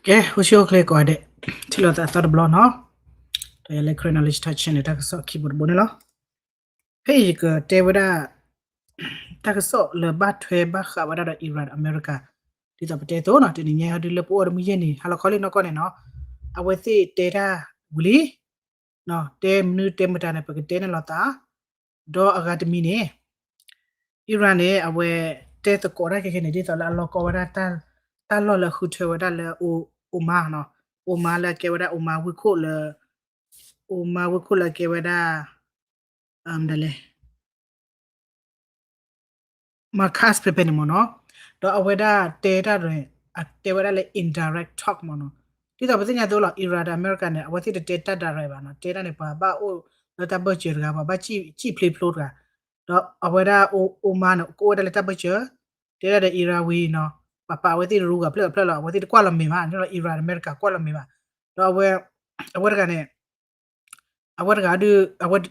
ကဲ ဟိဆံအိၣ်ချ့ကိးဂၤဒဲး ထံၣ်လိာ်သးအသီတဘျီနီၤ, ဒီးယလဲၤ Karen Knowledge Talk Channel တၢ်ကစီၣ်ခံဘိတဘိန့ၣ်လီၤ. ဖဲအံၤယကတဲဝဲဒၣ် တၢ်ကစီၣ်လၢဘၣ်ထွဲဘၣ်ဃးဝဲဒၣ်ဒီး Iran ဒီးအမဲရကၤ, ဒ်သိးပတဲအသိးနီၤ တနံၤညါအံၤဒုးလၢပအိၣ်ဒီးမုၢ်ယဲၢ်နံၤ ဟါလီၤခီလံနီၢ်ကီၢ်န့ၣ်နီၤ, အဝဲသ့ၣ်တဲတၢ်ဝံၤလံ တဲမနုၤတဲမတၤန့ၣ် ပကတဲန့ၣ်လိာ်သး, ဒီးအဂၤတမံၤန့ၣ် Iran န့ၣ် အဝဲတဲသကိးတၢ်ခဲခဲန့ၣ် ဒ်သိးလၢအလီၢ်ကီဝဲဒၣ် တၢ်လီၢ်လၢအဃုထၢဝဲဒၣ်လၢ Oman နီၤ, Oman လၢအကဲဝဲဒၣ် Oman ဝ့ၢ်ခိၣ်လၢ Oman ဝ့ၢ်ခိၣ်လၢအကဲဝဲဒၣ် ဒ်လဲၣ် Marcus ဖဲဖဲန့ၣ်မ့ၢ်နီၤ, ဒီးအဝဲဒၣ်တဲတၢ်ဒီး အတဲဝဲဒၣ်လၢ indirect talk မ့ၢ်နီၤ, ဒ်သိးပသ့ၣ်ညါသိးလီၤ Iran ဒီးအမဲရကၤန့ၣ် အဝဲသ့ၣ်တတဲတၢ် direct ဘၣ်နီၤ, တဲတၢ်န့ၣ် ပှၤဘၣ်အိၣ်လၢတၢ်ဘၢၣ်စၢၤတဂၤ ပှၤဘၣ်စံၣ်ဖျ့ဖျိတဂၤ, ဒီးအဝဲဒၣ် Oman န့ၣ် ကအိၣ်ဝဲဒၣ်လၢတၢ်ဘၢၣ်စၢၤ, တဲဒၣ်ဒီး Iran ဝံၤနီၤ, ပှၤပာ်အဝဲသ့ၣ်တရူးဂၤဖျၢၣ်ဖျၢၣ်လီၤ, အဝဲသ့ၣ်တကွၢ်လီၤမဲာ်ဘၣ်, ဒ်သိး Iran ဒီးအမဲရကၤကွၢ်လီၤမဲာ်ဘၣ်, ဒီး အဝဲတဂၤန့ၣ် အဝဲတဂၤဒုး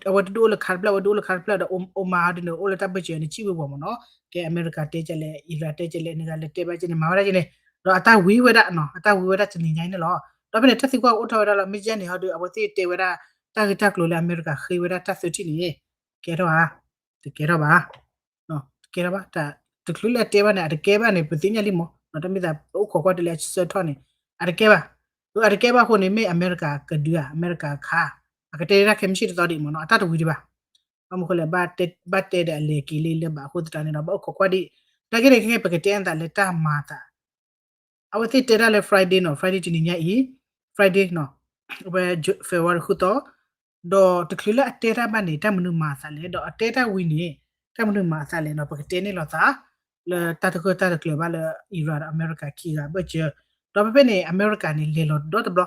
အဝဲတဒုးအိၣ်လၢခါတဖျၢၣ် အဝဲဒုးအိၣ်လၢခါတဖျၢၣ်ဒီး Oman ဒ်န့ၣ် အိၣ်လၢတၢ်ဘၢၣ်စၢၤန့ၣ် စံၣ်ဝဲပှၤမ့ၢ်နီၤ, ကဲအမဲရကၤတဲကလဲၣ် Iran တဲကလဲၣ် နဂၤလဲၤတဲဘၣ်ကဲန့ၣ် မၤဝဲဒၣ်ကဲန့ၣ်, ဒီးအတၢ်ဝံၤဝဲဒၣ်နီၤ, အတၢ်ဝံၤဝဲဒၣ်တနံၤညါအံၤန့ၣ်လီၤ, ဒီးဖဲန့ၣ် တၢ်သံကွၢ်အိၣ်ထီၣ်ဝဲဒၣ်လီၤ, မ့ၢ်ယဲၢ်နံၤဟီဒုး အဝဲသ့ၣ်တဲဝဲဒၣ် တၢ်ဂ့ၢ်တၢ်ကျိၤလၢအမဲရကၤဃ့ဝဲဒၣ်တၢ်သၢထံၣ်န့ၣ် ကဲထီၣ်ဧါ, တကဲထီၣ်ဘၣ် တကဲထီၣ်ဘၣ်, တချုးလၢအတဲဘၣ်န့ၣ် အတကဲဘၣ်န့ၣ် ပသ့ၣ်ညါလံမ့ၢ်, တမ့ၢ်သးပအိၣ်ခိးကွၢ်တလဲအဆၢထီၣ်န့ၣ် အတကဲဘၣ်, အတကဲဘၣ်အဃိန့ၣ် မ့ၢ်အမဲရကၤကဒုဧါ, အမဲရကၤခါ, အကတဲဒၣ်ခဲမုၢ်ဆ့ၣ်တသီဒံးမ့ၢ်နီၤ, အတၢ်တဝံၤဒံးဘၣ်, ဘၣ်မနုၤဃိလဲၣ် ဘၣ်တဲဒၣ်အလဲၤက့ၤလံလၢဘၣ်အဃိသတးန့ၣ်ဒီး ဘၣ်အိၣ်ခိးကွၢ်ဒံး, တၢ်ဂ့ၢ်န့ၣ်ခဲခဲ ပကတဲအသးလၢတၢ်မၤအသး အဝဲသ့ၣ်တဲဒၣ်လၢ Friday နီၤ, Friday တနံၤညါအံၤ, Friday နီၤ, အဝဲ February ဃုသီ, ဒီးတချုးလၢအတဲတၢ်ဘၣ်န့ၣ် တၢ်မနုၤမၤအသးလဲၣ်, ဒီးအတဲတၢ်ဝံၤန့ၣ် တၢ်မနုၤမၤအသးလဲၣ်နီၤ, ပကတဲန့ၢ်လိာ်သး လၢတၢ်တဂၢၢ်တၢ်တကျၢၤဘၣ်လၢ Iran ဒီးအမဲရကၤခံဂၤဘၢၣ်စၢၤ, ဒီးဖဲဖဲန့ၣ် အမဲရကၤန့ၣ် လဲၤလီၤဒီတဘျီ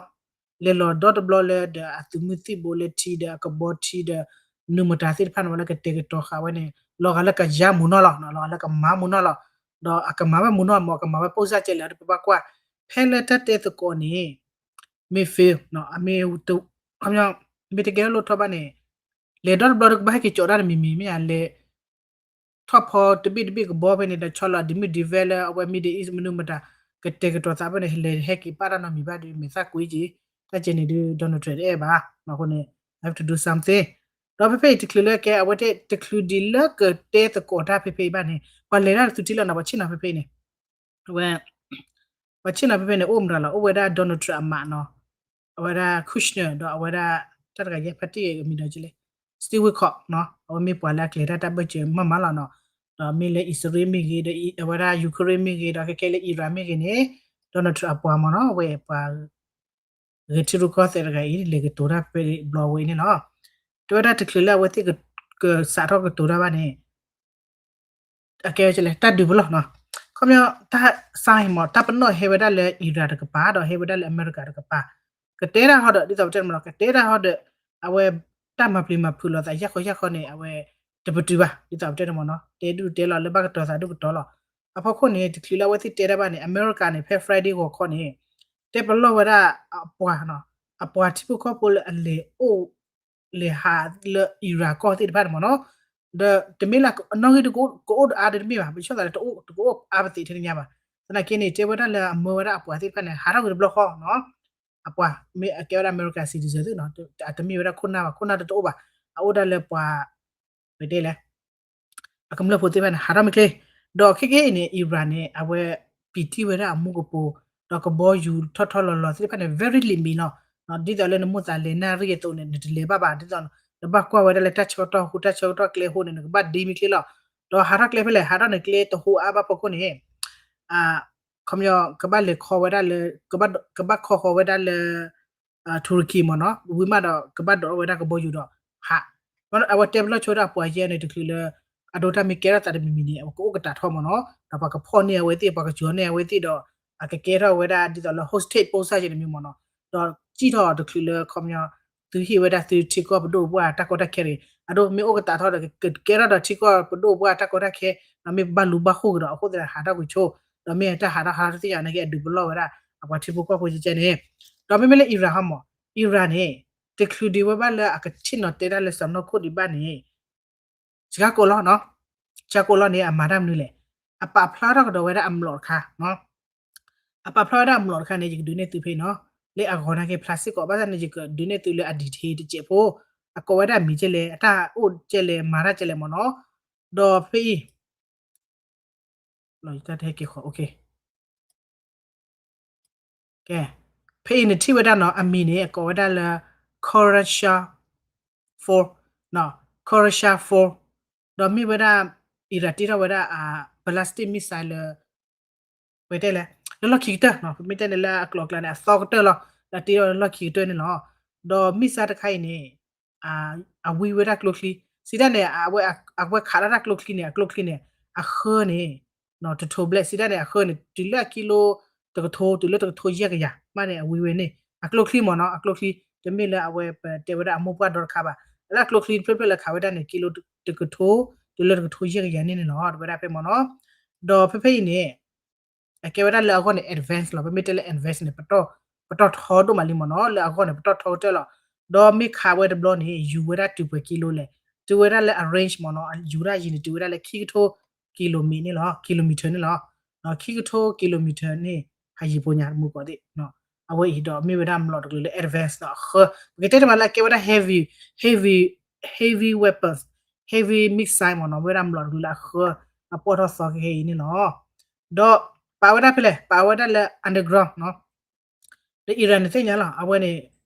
လဲၤလီၤဒီတဘျီလၢဒီးအသုးမုၢ်သံၣ်ဘိလၢထံဒီးအကဘီထံဒီး မနုၤမတၤသ့ၣ်တဖၣ်န့ၣ် ဝဲလၢကတဲာ်ကတီၤဃာ်ဝဲန့ၣ် လီၤဂာ်လၢကယါမူးနီၢ်လီၤ, လီၤဂာ်လၢကမၤမူးနီၢ်လီၤ, ဒီးအကမၤဝဲမူးနီၢ်မ့ၢ် အကမၤဝဲပိၢ်စၢ်ကဲလဲၣ် ဒီးပဘၣ်ကွၢ်, ဖဲလၢတၢ်တဲသကိးန့ၣ် မ့ၢ် fail နီၤ, အမ့ၢ် မ့ၢ်တကဲထီၣ်လိၣ်ထီၣ်ဘၣ်န့ၣ် လဲၤဒီတဘျီဒီးကဘၣ်ဟဲက့ၤကၠီးတၢ်တမံၤမံၤ မ့ၢ်ယလဲၤ ထီၣ်ဖီတဘ့ၣ်တဘ့ၣ်ကဘီဖဲန့ၣ်ဒီး ဆီလီၤဒံးမုၢ်ဒံးဖဲလၢအဝဲ Middle East မနုၤမတၤ ကတဲာ်ကတီၤသးဖဲန့ၣ် လဲၤဟဲက့ၤပာ်တၢ်နီတမံၤဘၣ်ဒီး မဲာ်သၣ်ကွံက့ၤ, တၢ်ကဲန့ၣ်ဒုး Donald Trump တအဲၣ်ဘၣ်, အဃိန့ၣ် have to do something, ဒီးဖဲဖဲအံၤတချုးလၢကဲ အဝဲတချုးဒံးလၢကတဲသကိးတၢ်ဖဲဖဲအံၤဘၣ်န့ၣ် ပှၤလဲၤတၢ်တသုထံလီၤနီၤ, ပှၤဆ့ၣ်နီၤဖဲဖဲအံၤန့ၣ် အဝဲ ပှၤဆ့ၣ်နီၤဖဲဖဲန့ၣ် အိၣ်မတၤလီၤ, အိၣ်ဝဲဒၣ် Donald Trump အမါနီၤ, အဝဲဒၣ် Kushner ဒီးအဝဲဒၣ် တၢ်တဂၤယဲၢ် ဖါတံၢ်အမံၤဒီးကလဲၣ် Steve Witkoff နီၤ, အဝဲမ့ၢ်ပှၤလၢအကျဲၤတၢ်တၢ်ဘၢၣ်စၢၤမးမးလီၤနီၤ, ဒီးမ့ၢ်လၢအံၣ်စရ့လးမ့ၢ်ဂ့ၤ ဒီးအဝဲဒၣ် Ukraine မ့ၢ်ဂ့ၤ ဒီးခဲခဲလၢ Iran မ့ၢ်ဂ့ၤန့ၣ် Donald Trump အပှၤမ့ၢ်နီၤ, အဝဲပှၤ ဂဲၤထံရူၢ်ကီၢ်သဲးတဂၤအံၤ လဲၤကတိၤတၢ်ဖဲဘျီဝဲအံၤန့ၣ်လီၤ, တဲဝဲဒၣ်တချုးလၢအဝဲသ့ၣ်ကစးထီၣ်ကတိၤတၢ်ဘၣ်န့ၣ် အကဲဝဲလဲၣ် တၢ်ဒုးပလီၢ်နီၤ, ခီပညီ တၢ် sign မ့ၢ် တၢ်ပနီၣ်ဟဲဝဲဒၣ်လၢ Iran တကပၤ ဒီးဟဲဝဲဒၣ်လၢအမဲရကၤတကပၤ, ကတဲတၢ်ဟီဒီး ဒ်သိးပတဲမ့ၢ်နီၤ ကတဲတၢ်ဟီဒီး အဝဲ တၢ်မၤပျံၤမၤဖုးလိာ်သးယၢ်ခီယၢ်ခီန့ၣ် အဝဲ တပတုာ်ဘၣ် ဒ်သိးပတဲမ့ၢ်နီၤ, တဲဒုၣ်တဲလီၤလၢဘၣ်ကတီၤသးဒုၣ်ကတီၤလီၤ, အဖီခိၣ်န့ၣ် တချုးလၢအဝဲသ့ၣ်တဲတၢ်ဘၣ်န့ၣ် အမဲရကၤန့ၣ် ဖဲ Friday ဂီၤခီန့ၣ် တဲပလီၢ်ဝဲဒၣ်အပှၤနီၤ, အပှၤထံဖိကီၢ်ဖိလၢအလဲၤအိၣ် လဲၤဟးလၢ Iran ကီၢ်သ့ၣ်တဖၣ်န့ၣ်မ့ၢ်နီၤ, ဒီးတမ့ၢ်လၢ အနီၣ်ဂံၢ်တကအိၣ်အါဒ်တမ့ၢ်ဘၣ်, ပဆိသးလၢတအိၣ် တကအိၣ်အါပသ့ၣ်ထဲတညါဘၣ်, သနာ်က့န့ၣ် တဲဝဲဒၣ်လၢအမၢဝဲဒၣ်အပှၤသ့ၣ်တဖၣ်န့ၣ် ဟးထီၣ်ကွံာ်တဘျီဃီနီၤ, အပှၤမ့ၢ်အကဲဝဲဒၣ်အမဲရကၤ citizen သ့ၣ်နီၤ, အတမ့ၢ်ဝဲဒၣ်ခိၣ်နၢ်ဘၣ်, ခိၣ်နၢ်တတအိၣ်ဘၣ်, အအိၣ်ဒၣ်လၢပှၤ ပတဲလဲၣ် အကမျၢၢ်ဖိသ့ၣ်တဖၣ်န့ၣ် ဟးထီၣ်မ့ၢ်ချ့, ဒီးခဲကနံၣ်အံၤန့ၣ် Iran န့ၣ် အဝဲပံာ်တံၢ်ဝဲဒၣ်အမူကပိာ်, ဒီးကဘီယူၤထီၣ်ထီၣ်လီၤလီၤသ့ၣ်တဖၣ်န့ၣ် very limit လီၤ, ဒ်သိးလၢနမိၢ်သးလဲၤနၣ်ရံၣ်အသိးန့ၣ် နတလဲၤဘၣ်ဘၣ်, ဒ်သိး နဘၣ်ကွၢ်ဝဲဒၣ်လၢတၢ်ဆၢကတီၢ်ဟူ တၢ်ဆၢကတီၢ်ကျဲဟူန့ၣ် နကဘၣ်ဒ့မ့ၢ်ချ့လီၤ, ဒီးဟးထီၣ်ကျဲဖဲလဲၣ် ဟးထီၣ်န့ၣ်ကျဲတဟူအါဘၣ်ဖီခိၣ်န့ၣ် ခီပညီ ကဘၣ်လဲၤခီဝဲဒၣ်လၢ ကဘၣ်ခီဃီၤဝဲဒၣ်လၢ Turkey မ့ၢ်နီၤ, ဝံၤမးဒီး ကဘၣ်ဒိးဝဲဒၣ်ကဘီယူၤဒီး ဟး, အဝဲတဲပလီၢ်ဆိဝဲဒၣ်ပှၤယဲၢ်န့ၣ် တချုးလၢ အဒိတၢ်မ့ၢ်ကဲထီၣ်သးတမံၤမံၤန့ၣ် အကအိၣ်ကတးထီမ့ၢ်နီၤ, ဒီးပှၤကဖီၣ်န့ၢ်အဝဲသ့ၣ် ပှၤကစှီၤန့ၢ်အဝဲသ့ၣ်ဒီး အကကဲထီၣ်ဝဲဒၣ်ဒ်သိးလၢ hostage ပိစၢ်ယဲၢ်န့ၣ်မ့ၢ်မ့ၢ်နီၤ, ဒီးစံၣ်ထီၣ်တချုးလၢခီပညီ သုဟ့ၣ်ဝဲဒၣ်သုထံကီၢ်ပဒိၣ်ပှၢ်တၢ်ကီတၢ်ခဲတဂ့ၤ, အဒိမ့ၢ်အိၣ်ကတးထီဒီး ကကဲထီၣ်ဒီးထံကီၢ်ပဒိၣ်ပှၢ်တၢ်ကီတၢ်ခဲ, ဒီးမ့ၢ်ဘၣ်လူၤဘၣ်ဃိၣ်ကဒီး အဃိသတးဟးထီၣ်ကွံာ်ဆိ, ဒီးမ့ၢ်တၢ်ဟးထီၣ်ဟးထီၣ်တသ့ၣ်ညါနာ်က့ အဒုးပလီၢ်ဝဲဒၣ် အပှၤထံဖိကီၢ်ဖိကဲကဲန့ၣ်, ဒီးမ့မ့ၢ်လၢ Iran ဟီမ့ၢ် Iran န့ၣ် တချုးဒံးဝဲဘၣ်လၢအကဆ့ၣ်နီၤတဲတၢ်လၢစီၤနီၢ်ခိၣ်ဒံးဘၣ်န့ၣ် စှၤကိးလီၤနီၤ, စှၤကိးလီၤန့ၣ် အမၤတၢ်မနုၤလဲၣ်, အပာ်ဖျါထီၣ်ကဒီးဝဲဒၣ်အမျိာ်တခါနီၤ, အပာ်ဖျါဝဲဒၣ်အမျိာ်တခါန့ၣ် ယကဒုးနဲၣ်သုဖဲအံၤနီၤ, လၢအဂီၤနာ်က့ဖျါစ့ၢ်ကီး ဘၣ်ဆၣ်န့ၣ် ယကဒုးနဲၣ်သုလၢအ detail တစဲးဖိ, အကိးဝဲဒၣ်မံၤကဲလဲၣ်, အတၢ်အိၣ်ကဲလဲၣ်, မၤတၢ်ကဲလဲၣ်မ့ၢ်နီၤ, ဒီးဖဲအံၤ ကဲ, ဖဲအံၤနထံၣ်ဝဲဒၣ်နီၤ, အမံၤန့ၣ် အကိးဝဲဒၣ်လၢ Khorashev four, Khorashev four, ဒီးမ့ၢ်ဝဲဒၣ် Iran တ့ထီၣ်ဝဲဒၣ် ballistic missile လၢ ပတဲလဲၣ် လၢလီၢ်ခံကတၢၢ်, ပမ့ၢ်တဲန့ၣ်လၢအကျိၤအကျဲန့ၣ် အသီကတၢၢ်လီၤ, ဒီးတ့ထီၣ်လၢလီၢ်ခံကတၢၢ်န့ၣ်လီၤ. ဒီး missile တခါအံၤန့ၣ် အဝံဝဲဒၣ်ကျိချံ, စံးတၢ်န့ၣ် အဝဲအကွဲးခးလီၤတၢ်ကျိချံန့ၣ် အကျိချံန့ၣ် အဃၢန့ၣ် တထိဘျဲၣ်, စံးတၢ်န့ၣ် အဃၢန့ၣ် တုၤလၢအကံလိ တကထိ တုၤလၢတကထိယဲၢ်ကယၤမးန့ၣ် အဝံဝဲန့ၣ် အကျိချံမ့ၢ်နီၤ, အကျိချံ, တမ့ၢ်လၢအဝဲပတဲဝဲဒၣ်အမိၢ်ပှၢ်ဒီတခါဘၣ်, လၢအကျိချံတဖျၢၣ်ဖျၢၣ်လၢခးဝဲဒၣ်န့ၣ် ကံလိ တကထိ တုၤလၢတကထိယဲၢ်ကယၤန့ၣ်န့ၣ်လီၤ, တဝဲဒၣ်ဖဲမ့ၢ်နီၤ. ဒီးဖဲဖဲအံၤန့ၣ် အကဲဝဲဒၣ်လၢအဂီၢ်န့ၣ် advance လီၤ, ပမ့ၢ်တဲလၢ advance န့ၣ် ပတီၢ်ထီဒိၣ်မးလံမ့ၢ်နီၤ, လၢအဂီၢ်န့ၣ် ပတီၢ်ထီကတၢၢ်လီၤ. ဒီးမ့ၢ်ခးဝဲတဘျီန့ၣ် ယူၤဝဲဒၣ်တုၤပှဲၤကံလိလဲၣ်, တုၤဝဲဒၣ်လၢအ range မ့ၢ်နီၤ, ယူၤဒၣ်ယံၤန့ၣ် တုၤဝဲဒၣ်လၢခံကထိ kilometer န့ၣ်လီၤ, kilometer န့ၣ်လီၤ, ခံကထိ kilometer န့ၣ် ဟးယံၤပူၤညါတမူကီးသ့ၣ် အဝဲအံၤဒီးမ့ၢ်ဝဲဒၣ်မျိာ်တကလုာ်လၢ advance ဒီးအဃၢ, ပကတဲတမးလၢအကဲဝဲဒၣ် heavy, heavy, heavy weapons, heavy missile မ့ၢ်နီၤ, မ့ၢ်ဝဲဒၣ်မျိာ်တကလုာ်လၢအဃၢ, အပီၢ်ထီၣ်သီခဲခဲအံၤန့ၣ်လီၤ. ဒီးပာ်ဝဲဒၣ်ဖဲလဲၣ်, ပာ်ဝဲဒၣ်လၢ underground နီၤ, ဒီး Iran န့ၣ်သ့ၣ်ညါလီၤ, အဝဲန့ၣ်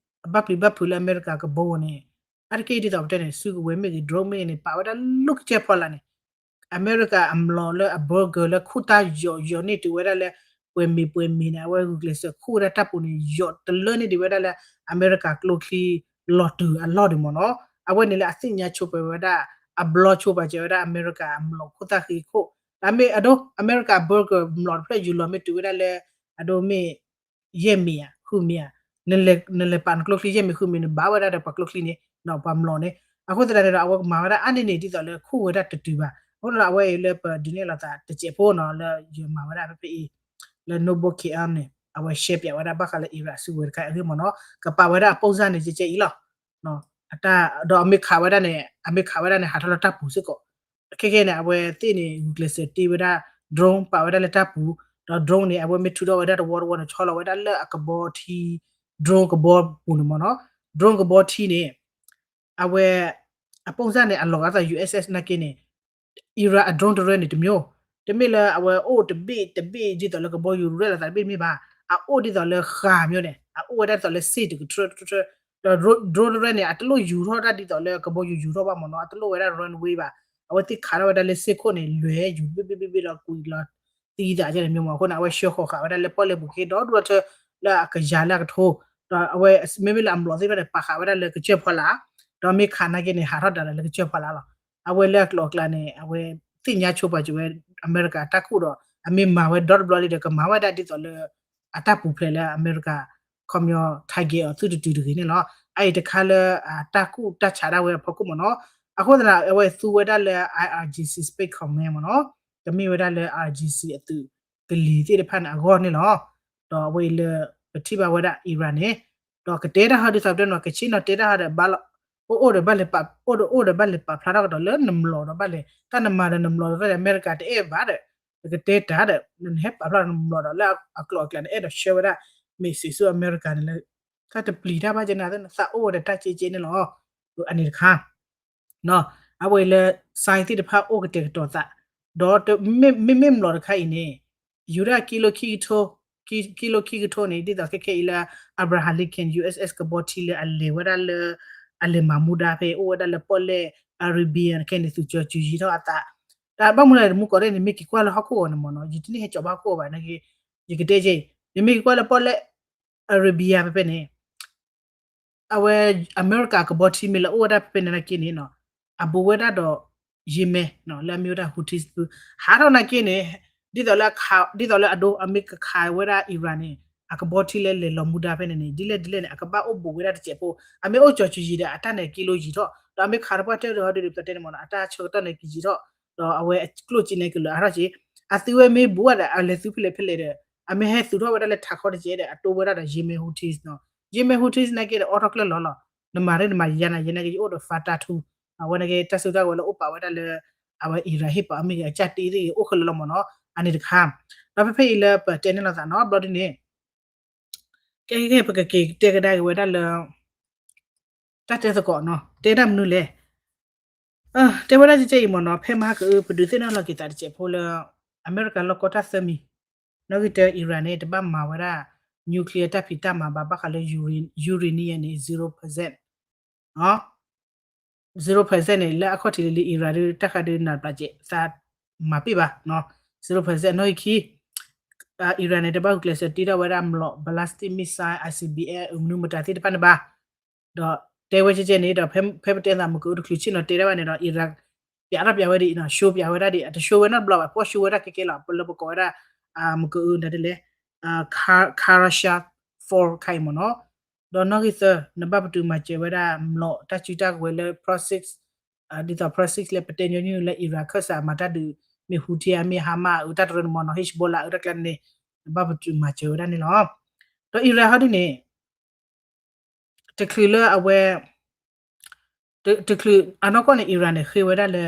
အဘၣ်ပျံၤဘၣ်ဖုးလၢအမဲရကၤကဘီန့ၣ်, အါတက့ၢ်ဒ်သိးပတဲန့ၣ် စုကဝဲၤမ့ၢ်ဂ့ၤ drone မ့ၢ်ဂ့ၤန့ၣ် ပာ်ဝဲဒၣ်လၢကစၢၢ်ဖီလာ်န့ၣ် အမဲရကၤအမျိာ်လၢအ bunker လၢခိၣ်တၢ်ယိာ်ယိာ်န့ၢ်တုၤဝဲဒၣ်လၢ ပှဲၤမံၤပှဲၤမံၤန့ၣ် အဝဲဂုာ်ကျဲးစၢးခိၣ်ဝဲဒၣ်တၢ်ပူၤန့ၣ် ယိာ်တလၢန့ၢ်ဒံးဝဲဒၣ်လၢ အမဲရကၤကျိချံ လီၤတုၤအလီၢ်ဒံးမ့ၢ်နီၤ. အဝဲန့ၣ်လၢအသ့ၣ်ညါဆိပာ်ဝဲဒၣ် အဘျီဆိပာ်စၢၤဝဲဒၣ်အမဲရကၤအမျိာ်ခိၣ်သၣ်ဃံခိၣ်, တၢ်မ့ၢ်အဒိ အမဲရကၤ bunker မျိာ်တဖျၢၣ်ယူၤလီၤမ့ၢ်တုၤဝဲဒၣ်လၢ အဒိမ့ၢ် ယဲၢ်မံၤဧါ ဃုမံၤဧါ, နလဲၤပာ်နကျိချံယဲၢ်မံၤဃုမံၤ နဘၣ်ဝဲဒၣ်ဒီးပှၤကျိချံန့ၣ် ပှၤမျိာ်န့ၣ်. အဃိသတးန့ၣ်ဒီး အဝဲကမၤဝဲဒၣ်အါန့ၢ်န့ၣ် ဒ်သိးလၢခိၣ်ဝဲဒၣ်တတုၤဘၣ်. အဃိဒီးအဝဲအံၤလၢပဒုးနဲၣ်လိာ်သးတစဲးဖိနီၤ လၢယမၤဝဲဒၣ်ဖဲဖဲအံၤ လၢ Noble K M န့ၣ် အဝဲရှဲပၠးဝဲဒၣ်ဘၣ်ဃးလၢ Iran အစုကဝဲၤတခါအဂ့ၢ်မ့ၢ်နီၤ. ကပာ်ဝဲဒၣ်အပုံစံန့ၣ်ကဲကဲအံၤလီၤ. ဒီးအမ့ၢ်ခးဝဲဒၣ်န့ၣ် အမ့ၢ်ခးဝဲဒၣ်န့ၣ် ဟးထီၣ်လၢတၢ်ပူၤစ့ၢ်ကီး. ခဲကဲန့ၣ် အဝဲသ့ၣ်န့ၣ် ဂုာ်ကျဲးစၢးတ့ဝဲဒၣ် drone ပာ်ဝဲဒၣ်လၢတၢ်ပူၤ, ဒီး drone န့ၣ် အဝဲမ့ၢ်ထုးထီၣ်ဝဲဒၣ်တဝီတဝီန့ၣ် ဆီလီၤဝဲဒၣ်လၢအကဘီထံ drone ကဘီပူၤန့ၣ်မ့ၢ်နီၤ. drone ကဘီထံန့ၣ် အဝဲ အပုံစံန့ၣ် အလီၤဂာ်သး U S S နာ်က့န့ၣ် Iran အ drone တရဲန့ၣ် တစ်မျိုး, တမ့ၢ်လၢအဝဲအိၣ်တဘ့ၣ်တဘ့ၣ် ဒ်သိးလၢကဘီယူၤရဲလိာ်သးတဘ့ၣ်မ့ၢ်ဘၣ်, အအိၣ်ဒ်သိးလၢဃာ်မျိုးန့ၣ် အအိၣ်ဝဲဒၣ်ဒ်သိးလၢစ့ၣ်တကထြၢတကထြၢ, ဒီး drone တရဲန့ၣ် အတလိၣ်ယူၤထီၣ်တၢ်ဒ်သိးလၢကဘီယူၤယူၤထီၣ်ဘၣ်မ့ၢ်နီၤ, အတလိၣ်ဝဲဒၣ် runway ဘၣ်, အဝဲသ့ၣ်ခးထီၣ်ဝဲဒၣ်လၢစ့ၢ်ခိၣ်န့ၣ် လဲၤယူၤဘ့ၣ်ဘ့ၣ်ဘ့ၣ်ဘ့ၣ်လီၤကွံာ်လီၤသံသးကဲန့ၣ်မ့ၢ်မ့ၢ်အဃိန့ၣ် အဝဲဆှၢဃီၤဃာ်ဝဲဒၣ်လၢပီၣ်လဲၣ်ပူၤက့ၤဒီဒူၣ်ဒီထၢ လၢအကယၤလၢအကထိ, ဒီးအဝဲမ့မ့ၢ်လၢအမျိာ်သ့ၣ်တဖၣ်န့ၣ် ပာ်ဃာ်ဝဲဒၣ်လၢကစၢၢ်ဖီလာ်, ဒီးမ့ၢ်ခးနာ်က့န့ၣ် ဟးထီၣ်ဒၣ်လၢကစၢၢ်ဖီလာ်လီၤ. အဝဲလၢအကျိၤအကျဲန့ၣ် အဝဲသ့ၣ်ညါဆိပာ်စၢၤဝဲ အမဲရကၤအတၢ်ကူၣ်ဒီး အမ့ၢ်မၤဝဲဒီတဘျီလံဒီး ကမၤဝဲဒၣ်ဒ်သိးလၢ အတၢ်ပူၤဖျဲးလၢအမဲရကၤ ခီပညီ target အီၤသုတတုၤတဂ့ၤန့ၣ်လီၤ. အအံၤတခါလၢ အတၢ်ကူၣ်တၢ်ဆးဒၣ်ဝဲအဖီခိၣ်မ့ၢ်နီၤ, အဃိသတး အဝဲသူဝဲဒၣ်လၢ I R G C Space Command မ့ၢ်နီၤ, တမ့ၢ်ဝဲဒၣ်လၢ I R G C အသုးကလံၤသ့ၣ်တဖၣ်န့ၣ် အဂီၢ်န့ၣ်လီၤ. ဒီးအဝဲအံၤလၢ ပထံၣ်ဘၣ်ဝဲဒၣ် Iran န့ၣ် ဒီးကတဲတၢ်ဟီဒ်သိးပတဲနီၤ ကဆ့ၣ်နီၤတဲတၢ်ဟီဒီး ဘၣ်လီၤ အိၣ်အိၣ်ဒီးဘၣ်လဲၤပာ် အိၣ်ဒီးအိၣ်ဒီးဘၣ်လဲၤပာ်ဖျါထီၣ်ကဒီးလၢနမျိာ်ဒီးဘၣ်လဲၤ တၢ်နမၤဒီးနမျိာ်ဒီးဘၣ်လဲၤ အမဲရကၤတအဲၣ်ဘၣ်ဒီး နကတဲတၢ်ဒီး နဟဲပာ်ဖျါနမျိာ်ဒီးလၢအကျိၤအကျဲန့ၣ် အဲၣ်ဒိးဆှၢဝဲဒၣ် message ဆူအမဲရကၤန့ၣ်လၢ တၢ်တပျံၤတၢ်ဘၣ်ကဲန့ၣ် သးအိၣ်ဝဲဒီးတၢ်က့က့န့ၣ်လီၤ. အန့ၣ်တခါ အဝဲလၢ sign သ့ၣ်တဖၣ်အိၣ်ကတဲာ်ကတီၤသး ဒီးမ့မ့ၢ်မျိာ်တခါအံၤန့ၣ် ယူၤဒၣ်ကံလိခံကထိ ကံလိခံကထိန့ၣ် ဒ်သိးခဲခဲအံၤလၢ Abraham Lincoln U S S ကဘီထံလၢအလဲၤဝဲဒၣ်လၢ အလဲၤမၤမူဒါဖဲ အိၣ်ဝဲဒၣ်လၢပီၣ်လဲၣ် Arabian ခဲန့ၣ် သုးကၠီၤစူၤယံၤထီၣ်အသး တၢ်ဘၣ်မနုၤလဲၣ် တမူကီးဒဲးန့ၣ် မ့ၢ်က့ၤကွၢ်လၢဟီၣ်ခိၣ်ဂီၤန့ၣ်မ့ၢ်နီၤ ယတန့ၢ်ဟဲကၠီၤဘၣ်ဟီၣ်ခိၣ်ဂီၤဘၣ်နာ်က့ ယကတဲက့ၤ နမ့ၢ်က့ၤကွၢ်လၢပီၣ်လဲၣ် Arabia ဖဲဖဲန့ၣ် အဝဲ အမဲရကၤကဘီထံမ့ၢ်လၢအိၣ်ဝဲဒၣ်ဖဲဖဲန့ၣ်နာ်က့န့ၣ်နီၤ အဘူးဝဲဒၣ်ဒီး Yemen နီၤ လၢအမ့ၢ်ဝဲဒၣ် Houthis ပူၤ ဟးထီၣ်နာ်က့န့ၣ် ဒ်သိးလၢ ဒ်သိးလၢအဒိ အမ့ၢ်ကခးဝဲဒၣ် Iran န့ၣ် အကဘီထံလၢလဲၤလီၤမူဒါဖဲန့ၣ်န့ၣ် ဒ်လဲၣ်ဒ်လဲၣ်န့ၣ် အကဘၣ်အိၣ်ဘူးဝဲဒၣ်တစဲးဖိ အမ့ၢ်အိၣ်ကၠီၤစူၤယံၤဒီး အတၢ်န့ၣ်ကံလိယံၤထီၣ် ဒီးအမ့ၢ်ခးတပှၢ်တၢၢ်ဒီးဟီဒုးဒီးပတဲန့ၣ်မ့ၢ်နီၤ အတၢ်ဆၢကတီၢ်န့ၣ်ကယံၤထီၣ် ဒီးအဝဲကျိၣ်စ့န့ၣ်ကလၢာ်အါထီၣ်က့ အသုဝဲမ့ၢ်ဘူးဝဲဒီး အလဲၤသုဖဲလဲၣ်ဖဲလဲၣ်ဒီး အမ့ၢ်ဟဲသုးထီၣ်ဝဲဒၣ်လၢထးခီတကဲဒီး အတိဝဲဒၣ်ဒီး Yemen Houthis နီၤ Yemen Houthis နာ်က့ဒီး အိးထီၣ်ကျၢၢ်လီၤလီၤ နမၤရ့နမၤယၤနၤယဲနာ်က့ ယအိၣ်ဒီး Fatah ထူ အဝဲနာ်က့ တၢ်စုတၢ်ဝဲၤလၢအိၣ်ပာ်ဝဲဒၣ်လၢ အဝဲ Iran ဟ့ၣ်ပာ်အီၤမ့ၢ်ဂ့ၤ အကၢ်တ့သ့ၣ်ဂ့ၤ အိၣ်ခဲလၢာ်လီၤမ့ၢ်နီၤ အန့ၣ်တခါ, ဒီးဖဲဖဲအံၤလၢပတဲန့ၢ်လိာ်သးနီၤ ဘျီဒ်န့ၣ် ကဲကဲ ပကက့ၤတဲကဒါက့ၤဝဲဒၣ်လၢ တၢ်တဲသကိးနီၤ တဲဒၣ်မနုၤလဲၣ်. တဲဝဲဒၣ်ကဲကဲအံၤမ့ၢ်နီၤ ဖဲမဟါကအု ပဒုးသ့ၣ်နီၣ်လီၤက့ၤသးတစဲးဖိလၢ အမဲရကၤလီၢ်ကီၢ်တၢ်သၢမံၤ နီၣ်ဂံၢ်တၢ Iran န့ၣ် တဘၣ်မၤဝဲဒၣ် nuclear တၢ်ဖံးတၢ်မၤဘၣ် ဘၣ်ဃးလၢ uranium န့ၣ် zero percent နီၤ zero percent န့ၣ် လၢအခီၣ်ထံးလံၤလံၤ Iran ဒုး တၢ်ဃးဒုးနးပျးကဲး သးမၤပ့ၢ်ဘၣ်နီၤ zero percent နီၣ်ဂံၢ်ခံ Iran န့ၣ် တဘၣ်ဂုာ်ကျဲးစၢးတ့ထီၣ်ဝဲဒၣ်မျိာ် ballistic missile, I C B M မနုၤမတၤသ့ၣ်တဖၣ်န့ၣ်ဘၣ်. ဒီးတဲဝဲကဲကဲန့ၣ်ဒီး ဖဲပတဲသးမုၢ်ကအုတချုးဆ့ၣ်နီၤတဲဒၣ်ဘၣ်န့ၣ်ဒီး Iran ပျးထီၣ်ပျးဝဲဒၣ်အံၤနီၤ show ပျးဝဲဒၣ်ဒံး အတ show ဝဲနီတဘျီဘၣ် ပှၤ show ဝဲဒၣ်ကဲကဲလီၤ ပလၢပကိးဝဲဒၣ် မုၢ်ကအုဒ်လဲၣ် Kha-, Kharashka Fault ခါအံၤမ့ၢ်နီၤ ဒီးနီၣ်ဂံၢ်သၢ နဘၣ်ပတုာ်မၤစၢၤဝဲဒၣ်မျိာ်တၢ်စုတၢ်ကဝဲၤလၢ proxy ဒ်သိး proxy လၢပတဲညီနုၢ်လၢ Iran ခၢၣ်စးမၤတၢ်ဒုး မ့ၢ် Houthi မ့ၢ် Hamas အုးတၢ်တရၢန့ၣ်မ့ၢ်နီၤ Hezbollah အုးတၢ်ကျါန့ၣ် နဘၣ်ပတုာ်မၤစၢၤဝဲဒၣ်န့ၣ်လီၤ. ဒီး Iran ဟီဒ်န့ၣ် တချုးလၢအဝဲ တချုးအနီၢ်ကီၢ်န့ၣ် Iran န့ၣ် ဃ့ဝဲဒၣ်လၢ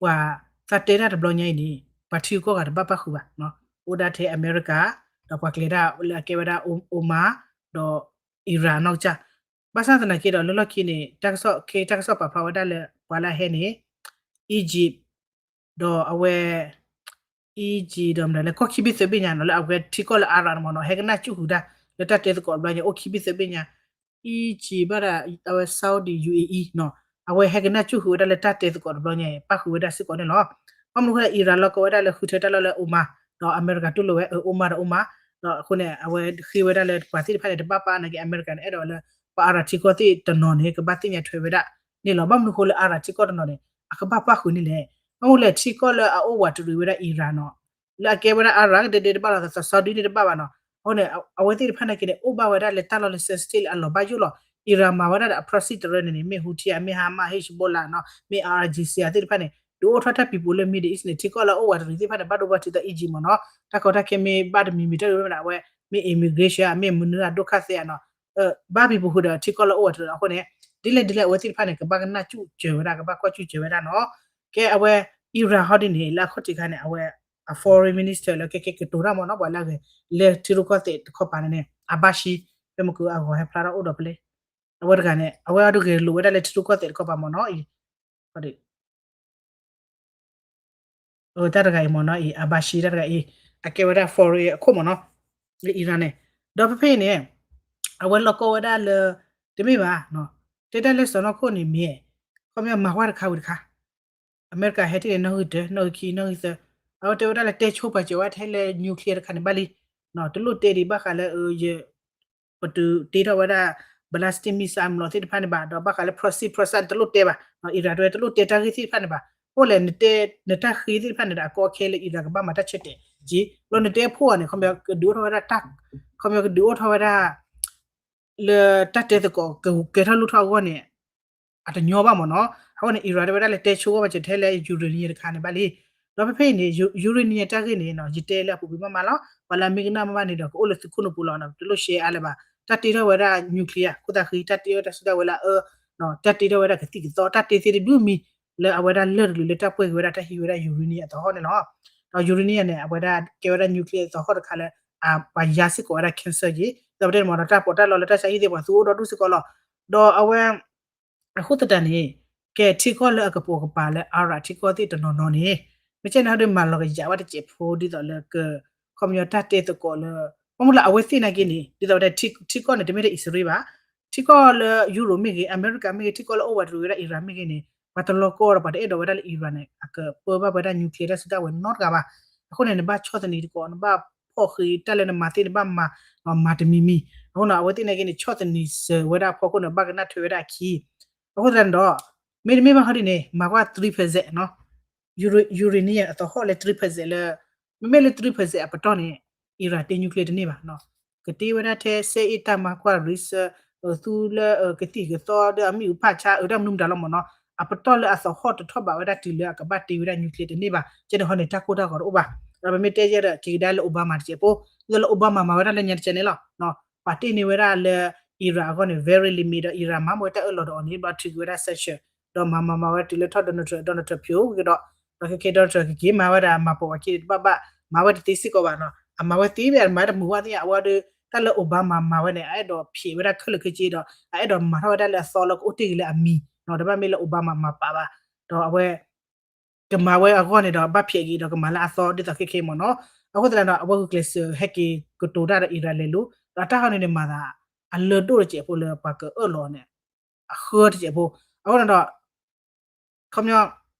ပှၤသးတဲတၢ်တဘျီညါအံၤန့ၣ် ပှၤထံဂုၤကီၢ်ဂၤတဘၣ်ပၣ်ဃုာ်ဘၣ်, အိၣ်ဒၣ်ထဲအမဲရကၤ ဒီးပှၤကျဲၤတၢ်လၢအကဲဝဲဒၣ် Oman ဒီး Iran နီၢ်ကစၢ်, ဘၣ်ဆၣ်သနာ်က့ဒီး လၢလီၢ်ခံန့ၣ် တၢ်ကစီၣ်ခဲ တၢ်ကစီၣ်ပာ်ဖျါဝဲဒၣ်လၢ ပှၤလၢအဟဲန့ၣ် Egypt ဒီးအဝဲ Egypt ဒီးမတၤလဲၣ် ကီၢ်ခံဘ့ၣ်သၢဘ့ၣ်ညါနီၤ လၢအဝဲထံကီၢ်လၢ Arab န့ၣ်မ့ၢ်နီၤ ဟဲကနၣ်စူၣ်ဃုာ်တၢ် လၢတၢ်တဲသကိးတဘျီညါ အိၣ်ခံဘ့ၣ်သၢဘ့ၣ်ညါ Egypt ဘၣ်ဒီး အဝဲ Saudi U A E နီၤ အဝဲဟဲကနၣ်စူၣ်ဃုာ်ဝဲဒၣ်လၢတၢ်တဲသကိးတဘျီညါအံၤ ပၣ်ဃုာ်ဝဲဒၣ်စ့ၢ်ကီးန့ၣ်လီၤ. ဘၣ်မနုၤအဃိလဲၣ် Iran လီၤကီဝဲဒၣ်လၢဃုထၢတၢ်လီၢ်လၢ Oman ဒီးအမဲရကၤတူၢ်လိာ်ဝဲ Oman ဒီး Oman ဒီးအဃိန့ၣ် အဝဲဃ့ဝဲဒၣ်လၢပှၤသ့ၣ်တဖၣ်န့ၣ် တဘၣ်ပၣ်နာ်က့ အမဲရကၤန့ၣ် အဲၣ်ဒိးလၢ ပှၤ Arab ထံကီၢ်သ့ၣ်တနီၤန့ၣ် ကဘၣ်သ့ၣ်ညါထွဲဝဲဒၣ်န့ၣ်လီၤ. ဘၣ်မနုၤအဃိလၢ Arab ထံကီၢ်တနီၤန့ၣ် အကဘၣ်ပၣ်ဃုာ်န့ၣ်လဲၣ်. ဘၣ်မနုၤလဲၣ် ထံကီၢ်လၢအအိၣ်ဝးတရံးဝဲဒၣ် Iran နီၤ လၢအကဲဝဲဒၣ် Arab ကဒဲဒဲတဘၣ်လီၤ သးသး Saudi န့ၣ်တဘၣ်ဘၣ်နီၤ. အဃိန့ၣ် အဝဲသ့ၣ်တဖၣ်နာ်က့န့ၣ် အိၣ်ဘၣ်ဝဲဒၣ်လၢတၢ်လီၢ်လၢ sensitive လၢအလီၤဘၣ်ယိၣ်လီၤ. Iran မၤဝဲဒၣ်ဒီးအ proxy တရၢန့ၣ်န့ၣ် မ့ၢ် Houthi မ့ၢ် Hamas, Hezbollah နီၤ မ့ၢ် I R G C သ့ၣ်တဖၣ်န့ၣ် ဒုးအိၣ်ထီၣ်တၢ်ပံၤပူၤလၢ Middle East န့ၣ် ထံကီၢ်လၢအအိၣ်ဝးတရံးသ့ၣ်တဖၣ်န့ၣ် ဘၣ်ဒိဘၣ်ထံးသး Egypt မ့ၢ်နီၤ တၢ်ကီတၢ်ခဲမ့ၢ်ဘၣ်တမံၤမံၤတၢ်ဒုးမ့ၢ်ဒၣ်အဝဲ မ့ၢ် immigration မ့ၢ်မနုၤအဒိၣ်ခၣ်သဲး နီၤ ဘၣ်ပံၤပူၤဃုာ်ဒီးထံကီၢ်လၢအအိၣ်ဝးတရံးအဃိန့ၣ် ဒ်လဲၣ်ဒ်လဲၣ်အဝဲသ့ၣ်တဖၣ်န့ၣ် ကဘၣ်ကနၣ်စူၣ်စၢၤဝဲဒၣ် ကဘၣ်ကွၢ်စူၣ်စၢၤဝဲဒၣ်နီၤ. ကဲအဝဲ Iran ဟီဒ်န့ၣ် လၢအခီၣ်ထံးခါန့ၣ် အဝဲ အ foreign minister လၢကဲကဲကတိၤတၢ်မ့ၢ်နီၤ ပှၤလၢအဂဲၤလၢထံရူၢ်ကီၢ်သဲးတခီပၤန့ၣ် Abbasi ဖဲမုၢ်ကအဂီၤဟဲဖျါထီၣ်အိၣ်ဒီးဖဲလဲၣ် အဝဲတဂၤန့ၣ် အဝဲအဒုးဂဲၤလိာ်ဝဲဒၣ်လၢထံရူၢ်ကီၢ်သဲးတခီပၤမ့ၢ်နီၤ တၢ်တဂၤအံၤမ့ၢ်နီၤ Abbasi တၢ်တဂၤအံၤ အကဲဝဲဒၣ် foreign အခိၣ်မ့ၢ်နီၤ လၢ Iran န့ၣ် ဒီးဖဲဖဲအံၤန့ၣ် အဝဲလီၤကီဝဲဒၣ်လၢ တမ့ၢ်ဘၣ် တဲတၢ်လၢစီၤနီၢ်ခိၣ်န့ၣ်မ့ၢ် ခီပညီမၤကွၢ်တခါဝံၤတခါ အမဲရကၤဟဲထံၣ်န့ၣ် နီၣ်ဂံၢ်တၢ နီၣ်ဂံၢ်ခံ နီၣ်ဂံၢ်သၢ အဝဲတဲဝဲဒၣ်လၢတဲဆိပာ်စၢၤဝဲထဲလၢ nuclear တခါန့ၣ်ဘၣ်လံ တလိၣ်တဲဒံးဘၣ်ဃးလၢ ပတုာ်တ့ထီၣ်ဝဲဒၣ် ballistic missile မျိာ်သ့ၣ်တဖၣ်န့ၣ်ဘၣ် ဒီးဘၣ်ဃးလၢ proxy proxy န့ၣ် တလိၣ်တဲဘၣ် Iran တဲဝဲတလိၣ်တဲတၢ်ဂ့ၢ်သ့ၣ်တဖၣ်န့ၣ်ဘၣ် အိၣ်လဲၣ် နတဲ နတၢ်ဃ့သ့ၣ်တဖၣ်န့ၣ်ဒီး အကီအခဲလၢ Iran ကဘၣ်မၤတၢ်ဆၢတဲာ်က့ ဘျီနတဲဖှိၣ်အီၤန့ၣ် ခီပညီကဒုးအိၣ်ထီၣ်ဝဲဒၣ် ခီပညီကဒုးအိၣ်ထီၣ်ဝဲဒၣ် လၢတၢ်တဲသကိးကကဲထီၣ်လိၣ်ထီၣ်အဂီၢ်န့ၣ် အတညီဘၣ်မ့ၢ်နီၤ အဃိန့ၣ် Iran တဲဝဲဒၣ်လၢတဲဆိဂီၢ်ဘၣ်စၢၤထဲလၢ uranium တခါန့ၣ်ဘၣ်လံ ဒီးဖဲဖဲအံၤန့ၣ် uranium တၢ်ဂ့ၢ်န့ၣ်နီၤ ယတဲလၢအပူၤကွံာ်မးမးလီၤ ပှၤလၢအမ့ၢ်ကနၣ်မးမးန့ၣ်ဒီး ကအိၣ်လၢသုခိၣ်နူာ်ပူၤလီၤ တလိၣ် share အါလၢၤဘၣ် တၢ်တ့ထီၣ်ဝဲဒၣ် nuclear ခိၣ်သးဃံ တၢ်တ့ထီၣ်တၢ်စုကဝဲၤလၢအအၢ တၢ်တ့ထီၣ်ဝဲဒၣ်ကသံၣ်ကသီ တၢ်တ့သ့တဒုမံၤ လၢအဝဲဒၣ်လၢၢ်တကလုာ်လၢတၢ်ပှဲၤက့ၤဝဲဒၣ်တၢ်ဟံးဝဲဒၣ် uranium အသဟီၣ်န့ၣ်လီၤ ဒီး uranium န့ၣ် အဝဲဒၣ်ကဲဝဲဒၣ် nuclear အသဟီၣ်တခါလၢ ပှၤယါစ့ၢ်ကီးဝဲဒၣ် cancer က့ ဒီးပတဲမ့ၢ်နီၤ တၢ်ပီးတၢ်လီလၢတၢ်ဆါဟံၣ်သ့ၣ်ပှၤသူအိၣ်ဒီဒူၣ်စ့ၢ်ကီးလီၤ ဒီးအဝဲ အဃိသတးန့ၣ် ကဲထံကီၢ်လၢအကပိာ်ကပၤလၢ Arab ထံကီၢ်သ့ၣ်တနီၤနီၤန့ၣ် မ့ၢ်ကဲန့ၣ်ဟီဒုးမၤလီၤကယၤဝဲတစဲးဖိဒ်သိးလၢက ခီပညီတၢ်တဲသကိးလၢ ဘၣ်မနုၤလၢအဝဲသ့ၣ်နာ်က့န့ၣ် ဒ်သိးဝဲဒၣ်ထံကီၢ်န့ၣ် တမ့ၢ်ထဲအံၣ်စရ့လးဘၣ် ထံကီၢ်လၢယူရိးမ့ၢ်ဂ့ၤ အမဲရကၤမ့ၢ်ဂ့ၤ ထံကီၢ်လၢအိၣ်ဝးတရံးဝဲဒၣ် Iran မ့ၢ်ဂ့ၤန့ၣ် ပှၤတလီၤကီဒီးပှၤတအဲၣ်ဒိးဝဲဒၣ်လၢ Iran န့ၣ် အကပၢဘၣ်ဝဲဒၣ် nuclear တၢ်စုတၢ်ဝဲၤနီတဂၤဘၣ် အဃိန့ၣ် နဘၣ်ဆီၣ်သနံးသကိး နဘၣ်ဖီၣ်ဃ့တၢ်လၢနမၤသ့ၣ်နဘၣ်မၤ မၤတမံၤမံၤ အဃိန့ၣ် အဝဲသ့ၣ်နာ်က့န့ၣ် ဆီၣ်သနံးစၢၤဝဲဒၣ်အဖီခိၣ်န့ၣ် ဘၣ်ကနၣ်ထွဲဝဲဒၣ်အခံ အဃိသတးန့ၣ်ဒီး မ့တမ့ၢ်ဘၣ်ဟီဒ်န့ၣ် မၤကွၢ် three percent နီၤ uranium အသဟီၣ်လၢ three percent လၢ မ့မ့ၢ်လၢ three percent အပတီၢ်န့ၣ် Iran တ့ nuclear တန့ၢ်ဘၣ် ကတ့ဝဲဒၣ်ထဲ စဲအ့ၣ်တၢ်မၤကွၢ် research သူလၢကသံၣ်ကသီဒီးအမ့ၣ်အူဖးဆါ အတၢ်မနုၤမတၤလီၤမ့ၢ်နီၤ အပတီၢ်လၢအသဟီၣ်တထီၣ်ဘးဝဲဒၣ်တုၤလၢအကဘၣ်တ့ဝဲဒၣ် nuclear တန့ၢ်ဘၣ် ကဲန့ၣ်ဟီန့ၣ် တၢ်ကိၢ်တၢ်ဂီၤတအိၣ်ဘၣ် ဒီးပမ့ၢ်တဲယဲဒီး က့ၤကဒါလၢ Obama တစဲးဖိ ဒ်သိးလၢ Obama မၤဝဲဒၣ်လၢညါတစဲးန့ၣ်လီၤ ပာ်တ့ၢ်န့ၢ်ဝဲဒၣ်လၢ Iran အဂီၢ်န့ၣ် very limit ဒီး Iran မၤမ့ၢ်ဝဲတၢ်အၢၣ်လီၤဒီးအီၤန့ၣ် ဘျီထုးက့ၤဝဲဒၣ် sanction ဒီးမၤမၤမၤဝဲတုၤလၢထီၣ် Donald Trump Donald Trump ဖျိက့ၤဒီး ဒီးခဲကဲ Donald Trump ကက့ၤမၤဝဲဒၣ်မၤပိာ်ဝဲက့ၤတဘၣ်ဘၣ် မၤဝဲတသ့စ့ၢ်ကီးဘၣ်နီၤ. အမၤဝဲသ့မ့ၢ်မၤတမုာ်ဝဲသ့ၣ်ညါ အဝဲဒီး တၢ်လၢ Obama မၤဝဲန့ၣ် အအဲၣ်ဒိးဖျဲးဝဲဒၣ်ခဲလၢာ်ခဲဆ့ဒီး အအဲၣ်ဒိးမၤထီၣ်ဝဲဒၣ်လၢအသီလၢကအိၣ်တ့ၢ်က့ၤလၢအမံၤနီၤ. တဘၣ်မ့ၢ်လၢ Obama မၤပာ်ဘၣ် ဒီးအဝဲ ကမၤဝဲအဂီၢ်န့ၣ်ဒီး ဘၣ်ဖျဲးက့ၤဒီးကမၤလၢအသီဒ်သိးခဲခဲမ့ၢ်နီၤ. အဃိသတးဒီး အဝဲဂုာ်ကျဲးစၢးဟဲက့ၤကတိၤတၢ်ဒီး Iran လဲၤလိၤ ဒီးတၢ်ဟီန့ၣ်န့ၣ်မၤသး အလၢဒိၣ်တစဲးဖိလၢပှၤကအၢၣ်လီၤန့ၣ် အဃၢတစဲးဖိ. အဃိန့ၣ်ဒီး ခီပညီ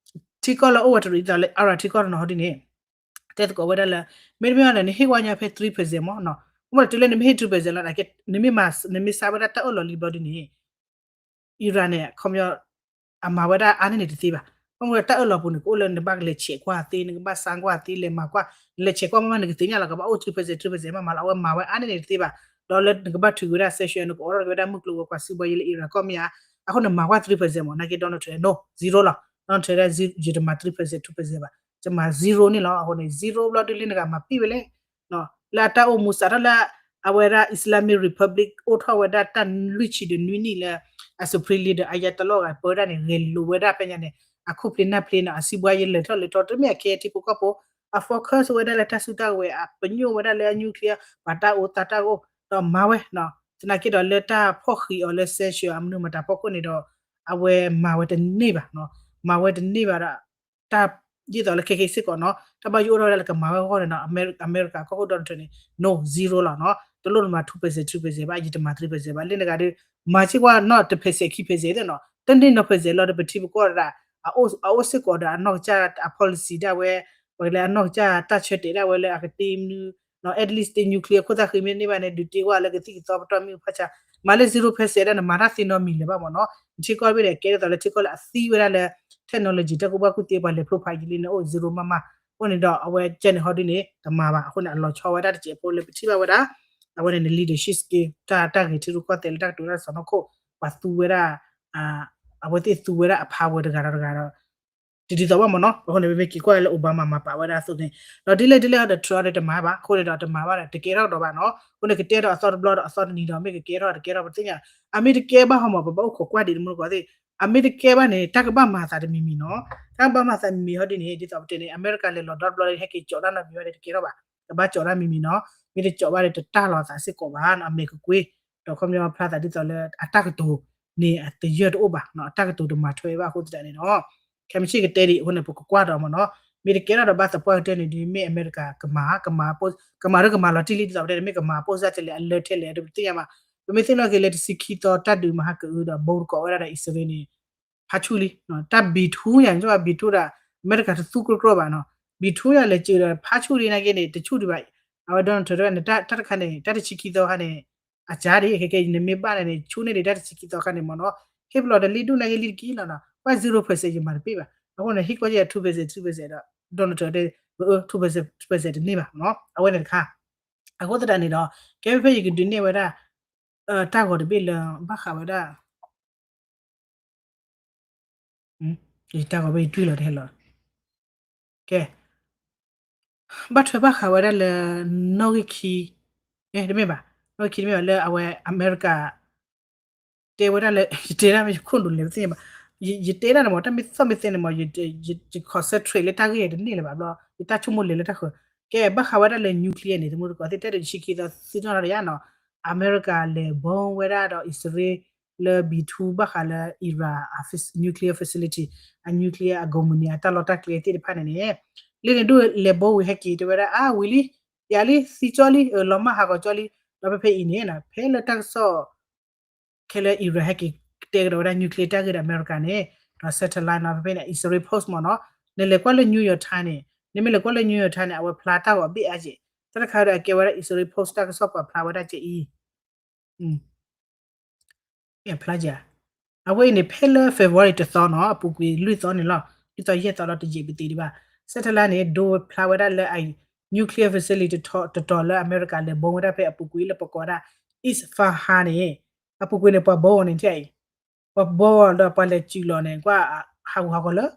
ထံကီၢ်လၢအိၣ်ဝဲတရံးဒ်သိးလၢ Iran ထံကီၢ်တနီၤဟီဒ်န့ၣ် တဲသကိးဝဲဒၣ်လၢ မ့တမ့ၢ်ဘၣ်န့ၣ် နဟ့ၣ်ဝဲညါဖဲ three percent မ့ၢ်နီၤ. အဃိန့ၣ် တုၤလၢနမ့ၢ်ဟ့ၣ် three percent လီၤ နမ့ၢ်စးဝဲဒၣ်တၢ်အၢၣ်လီၤလံဘျီဒ်န့ၣ် Iran န့ၣ် ခီပညီ အမၤဝဲဒၣ်အါန့ၢ်န့ၣ်တသ့ဘၣ်. ဘၣ်မနုၤတၢ်အၢၣ်လီၤပူၤန့ၣ် ကအိၣ်လၢနဘၣ်ကလဲၤဆဲးကွၢ်သ့ နကဘၣ်စါကွၢ်သ့ လဲၤမၤကွၢ် နလဲၤဆဲးကွၢ်မ့ၢ်မ့ၢ်နကသ့ၣ်ညါလီၤ ကဘၣ်အိၣ် three percent three percent မ့ၢ်မးလီၤ. အဝဲမၤဝဲအါန့ၢ်န့ၣ်တသ့ဘၣ်. ဒီးလၢနကဘၣ်ထုးက့ၤဝဲဒၣ် sanction နကအိးထီၣ်က့ၤဝဲဒၣ်မုၢ်ကျိၤဝဲၤကွာ် စီးပွားရေး လၢ Iran ကီၢ်မ့ၢ်ဧါ. အဃိန့ၣ်မၤကွၢ် three percent မ့ၢ် နာ်က့ Donald Trump န့ၣ် no zero လီၤ. Donald Trump ဒၣ် ယတမၤ three percent two percent ဘၣ်. ယမၤ zero န့ၣ်လီၤ. အဃိန့ၣ် zero ဘျီဒ်လၢနဂၤမၤပ့ၢ်ဝဲလဲၣ် လၢအတၢ်အိၣ်မူစးထီၣ်လၢ အဝဲဒၣ် Islamic Republic အိၣ်ထီၣ်ဝဲဒၣ်တၢ်လွံၢ်ဆံဒီးနွံနံၣ်လၢ အ supreme leader Ayatollah ဂၤပၢဒၣ်န့ၣ် ဂဲၤလိာ်ဝဲဒၣ်ဖဲညါန့ၣ် အခိၣ်ဖျ့နၢ်ဖျ့န့ၣ် အစီးပွားရေးလဲၤထီၣ်လဲၤထီ တမ့ၢ်အခဲထံဖိကီၢ်ဖိ အ focus ဝဲဒၣ်လၢတၢ်စုတၢ်ကဝဲၤ အပညိၣ်ဝဲဒၣ်လၢအ nuclear ပှၤတၢ်အိၣ်သးတၢ်အိၣ် ဒီးမၤဝဲ သနာ်က့ဒီးလၢတၢ်ဖီၣ်ဃံးအီၤလၢ sanction အမနုၤမတၤဖီခိၣ်န့ၣ်ဒီး အဝဲမၤဝဲတန့ၢ်ဘၣ် မၤဝဲတန့ၢ်ဘၣ်ဒီး တၢ်ဒ်သိးလၢခဲခဲစ့ၢ်ကီးနီၤ တၢ်ဘၣ်ယိၣ်အိၣ်ထီၣ်ဝဲဒၣ်လၢကမၤဝဲအဂီၢ်န့ၣ်ဒီး အမဲရကၤကီၢ်ခိၣ် Donald Trump န့ၣ် no zero လီၤနီၤ တလိၣ်နမၤ two percent three percent ဘၣ် ယတမၤ three percent ဘၣ် လၢနဂၤဒီး မၤစ့ၢ်ကွၢ်နီၤ တ percent ခံ percent သ့ၣ်နီၤ တန့ၢ်နီၤ percent လီၤဒီးပထံပကီၢ်ဒၣ် အအိၣ်စ့ၢ်ကီးဒီးအနီၢ်ကစၢ်အ policy ဒၣ်ဝဲ ပကလဲၤအနီၢ်ကစၢ်တၢ်ဆၢတဲာ်ဒၣ်ဝဲလၢအကတ့မနုၤ at least တ nuclear ခိၣ်သၣ်ဃံမ့ၢ်တန့ၢ်ဘၣ်န့ၣ် ဒုးတ့ကွၢ်လၢကသံၣ်ကသီပတီၢ်မ့ၢ်ဖးဆါ မၤလၢ zero percent ဒၣ်နမၤတၢ်သ့နီတမံၤလၢၤဘၣ်မ့ၢ်နီၤ နထံကီၢ်တဘ့ၣ်ဒီးကဲဒ်သိးလၢထံကီၢ်လၢအသံဝဲဒၣ်လၢ technology တၢ်ကူၣ်ဘၣ်ကူၣ်သ့ပှၤလဲၤဖျိဖးယံာ်လံန့ၣ် အိၣ် zero မးမး အဃိန့ၣ်ဒီး အဝဲကဲန့ၣ်ဟီဒ်န့ၣ် တမၤဘၣ် အဃိန့ၣ် အလီၤဆီဝဲဒၣ်တစဲးဖိလၢပထံၣ်ဘၣ်ဝဲဒၣ် အဝဲန့ၣ် leadership skill တၢ် တၢ်ဂ့ၤထံရူၢ်ကီၢ်သဲးလၢတၢ်ကတိၤတၢ်ကစီၣ်နီၢ်ခိၣ် ပှၤသူဝဲဒၣ် အဝဲသ့ၣ်သူဝဲဒၣ်အ power တဂၤဒီးတဂၤဒီး တဒ်သိးဘၣ်မ့ၢ်နီၤ အဃိန့ၣ် ပမ့ၢ်က့ၤကွၢ်လၢ Obama မၤပာ်ဝဲဒၣ်အသိးန့ၣ် ဒီးဒ်လဲၣ်ဒ်လဲၣ်ဒီး Trump ဒီးတမၤဘၣ် အဃိန့ၣ်ဒီးတမၤဘၣ်ဒီး တကဲထီၣ်ကဒီးဘၣ်နီၤ အဃိန့ၣ် ကတဲဒီးအသီတဘျီဒီးအသီတနံၤဒီး မ့ၢ်ကကဲထီၣ်တကဲထီၣ်ပသ့ၣ်ညါ အမ့ၢ်တကဲဘၣ်ဟီမး ပဘၣ်အိၣ်ခိးကွၢ်ဒံးတမူတကိးသ့ၣ် အမ့ၢ်တကဲဘၣ်န့ၣ် တၢ်ကဘၣ်မၤသးတမံၤမံၤနီၤ တၢ်ကဘၣ်မၤသးမံၤမံၤဟီဒ်န့ၣ် ဒ်သိးပတဲန့ၣ် အမဲရကၤလဲၤလီၤဒီတဘျီ ဟဲက့ၤကၠီးတၢ်နီတမံၤဘၣ်န့ၣ် တကဲထီၣ်ဘၣ် ကဘၣ်ကၠီးတၢ်မံၤမံၤနီၤ မ့ၢ်တကၠီးဘၣ်ဒီး တတၢ်လီၤသးစ့ၢ်ကီးဘၣ်နီၤ အမဲာ်ကကွ့ ဒီးခီပညီဖျါသးဒ်သိးလၢအတၢ်ကတိၤန့ၣ် အတယၢၢ်တအိၣ်ဘၣ်နီၤ အတၢ်ကတိၤတမၤထွဲဘၣ်အဃိသတးန့ၣ်နီၤ ခဲမုၢ်ဆ့ၣ်ကတဲဒံးအဃိန့ၣ် ပကကွၢ်ဒီးမ့ၢ်နီၤ မ့ၢ်တကဲထီၣ်ဒီးဘၣ်သပှၢ်ကတၢၢ်န့ၣ်ဒီး မ့ၢ်အမဲရကၤကမၤ ကမၤ ကမၤဒီးကမၤလီၤတံၢ်လံ ဒ်သိးပတဲန့ၣ် မ့ၢ်ကမၤအပိၢ်စၢ်တလဲၣ် အလၢထဲလဲၣ် အတပသ့ၣ်ညါဘၣ် ပမ့ၢ်သ့ၣ်နီၣ်က့ၤလၢတဆံခံသီ တၢ်ဒုးမဟါကအုဒီး ဘိတကိးဝဲဒၣ်ဒီးအံၣ်စရ့လးန့ၣ် ဖးဆူၣ်လံ တၢ် B two ယၤ မ့ၢ်ဘၣ် B two ဒီး အမဲရကၤတသူကြၢးကြၢးဘၣ်နီၤ B two ယၤလဲၤစၢၤဒီး ဖးဆူၣ်လံနာ်က့န့ၣ် တဆူၣ်ဒံးဘၣ် အဝဲ Donald Trump တဂၤန့ၣ် တၢ်တခါန့ၣ် တၢ်တဆံခံသီခါန့ၣ် အစၢ်ဒံး ခဲကဲ နမ့ၢ်ဘၣ်န့ၣ်န့ၣ် ဆူၣ်န့ၢ်ဒံးတၢ်တဆံခံသီခါန့ၣ်မ့ၢ်နီၤ ဟ့ၣ်ပလီၢ်တလံဒူၣ်နာ်က့လံတက့ၢ်လီၤနီၤ ဘၣ် zero percent ယမၤတပ့ၢ်ဘၣ် အဃိန့ၣ် ဟ့ၣ်ကီးယဲ two percent three percent ဒီး Donald Trump တဲ two percent two percent တန့ၢ်ဘၣ်နီၤ အဝဲန့ၣ်တခါ အဃိသတးန့ၣ်ဒီး ကဲဖဲဖဲယကဒုးနဲၣ်ဝဲဒၣ် တၢ်ဂီၤတဘ့ၣ်လၢ ဘၣ်ဃးဝဲဒၣ် တၢ်ဂီၤဘ့ၣ်ယတွံၢ်လီၤတဟဲလီၤ ကဲ ဘၣ်ထွဲဘၣ်ဃးဝဲဒၣ်လၢ နီၣ်ဂံၢ်ခံ တမ့ၢ်ဘၣ် နီၣ်ဂံၢ်ခံတမ့ၢ်ဘၣ် လၢအဝဲအမဲရကၤ တဲဝဲဒၣ်လၢ ယတဲဒၣ်မ့ၢ်ယခိၣ်ဒိၣ်လဲၣ်ပသ့ၣ်ညါဘၣ် ယတဲဒၣ်န့ၣ်မ့ၢ် တၢ်မ့ၢ်သီၣ်မ့ၢ်သဲန့ၣ်မ့ၢ် ယ concentrate လၢတၢ်ဂ့ၢ်တန့ၢ်လၢၤဘၣ်ဘျီ ယတၢ်ဆိကမိၣ်လဲၤလၢတၢ်ဃၢၤ ကဲ ဘၣ်ဃးဝဲဒၣ်လၢ nuclear န့ၣ် တမူတကိးသ့ၣ် တၢ်ဒုးတဆံခံသီ သ့ၣ်နီၣ်ထီၣ်ဒီးယါနီၤ အမဲရကၤလဲၤ bomb ဝဲဒၣ်ဒီးအံၣ်စရ့လး လၢ B two ဘၣ်ဃးလၢ Iran အ fac- nuclear facility အ nuclear အ company အတၢ်လီၢ်တၢ်ကျဲသ့ၣ်တဖၣ်န့ၣ်န့ၣ် လၢန့ၣ်ဒိၣ်လဲၤ bomb ဝံၤဟဲက့ၤ တဲဝဲဒၣ် အါ ဝံၤလံ ယၤလံ သံကၠီလံ လီၤမၢ်ဟးဂီၤကၠီလံ ဒီးဖဲဖဲအံၤန့ၣ် ဖဲလၢတၢ်ကစီၣ် ခဲလၢ Iran ဟဲက့ၤတဲကဒီးဝဲဒၣ် nuclear တၢ်ဂ့ၢ်ဒီးအမဲရကၤန့ၣ် ဒီး satellite နီၤ ဖဲဖဲန့ၣ် အံၣ်စရ့လး post မ့ၢ်နီၤ နလဲၤကွၢ်လၢ New York Times န့ၣ် နမ့ၢ်လဲၤကွၢ်လၢ New York Times န့ၣ် အဝဲဖျါတၢ်ဂီၤဘ့ၣ်အါက့ၤ တၢ်တခါဒီးအကဲဝဲဒၣ် အံၣ်စရ့လး post တၢ်ကစီၣ်ပှၤဖျါဝဲဒၣ်ကဲအံၤ ဖျါက့ၤ အဝဲအံၤန့ၣ် ဖဲလၢ February တသီနီၤ အပူၤကွံာ်လွံၢ်သီန့ၣ်လီၤ လွံၢ်သီယဲၢ်သီလီၤ တယံာ်ပသံဒံးဘၣ် satellite န့ၣ် ဒိဖျါဝဲဒၣ်လၢအ nuclear facility တတီၤလၢအမဲရကၤလဲၤ bomb ဝဲဒၣ်ဖဲအပူၤကွံာ်လၢပကိးဝဲဒၣ် Isfahan န့ၣ် အပူၤကွံာ်န့ၣ် ပှၤ bomb န့ၣ် ထဲအံၤ ပှၤ bomb ဒီးပှၤလဲၤစုၣ်လီၤန့ၣ် ကွၢ်ဟးဂူာ်ဟးဂီၤလၢ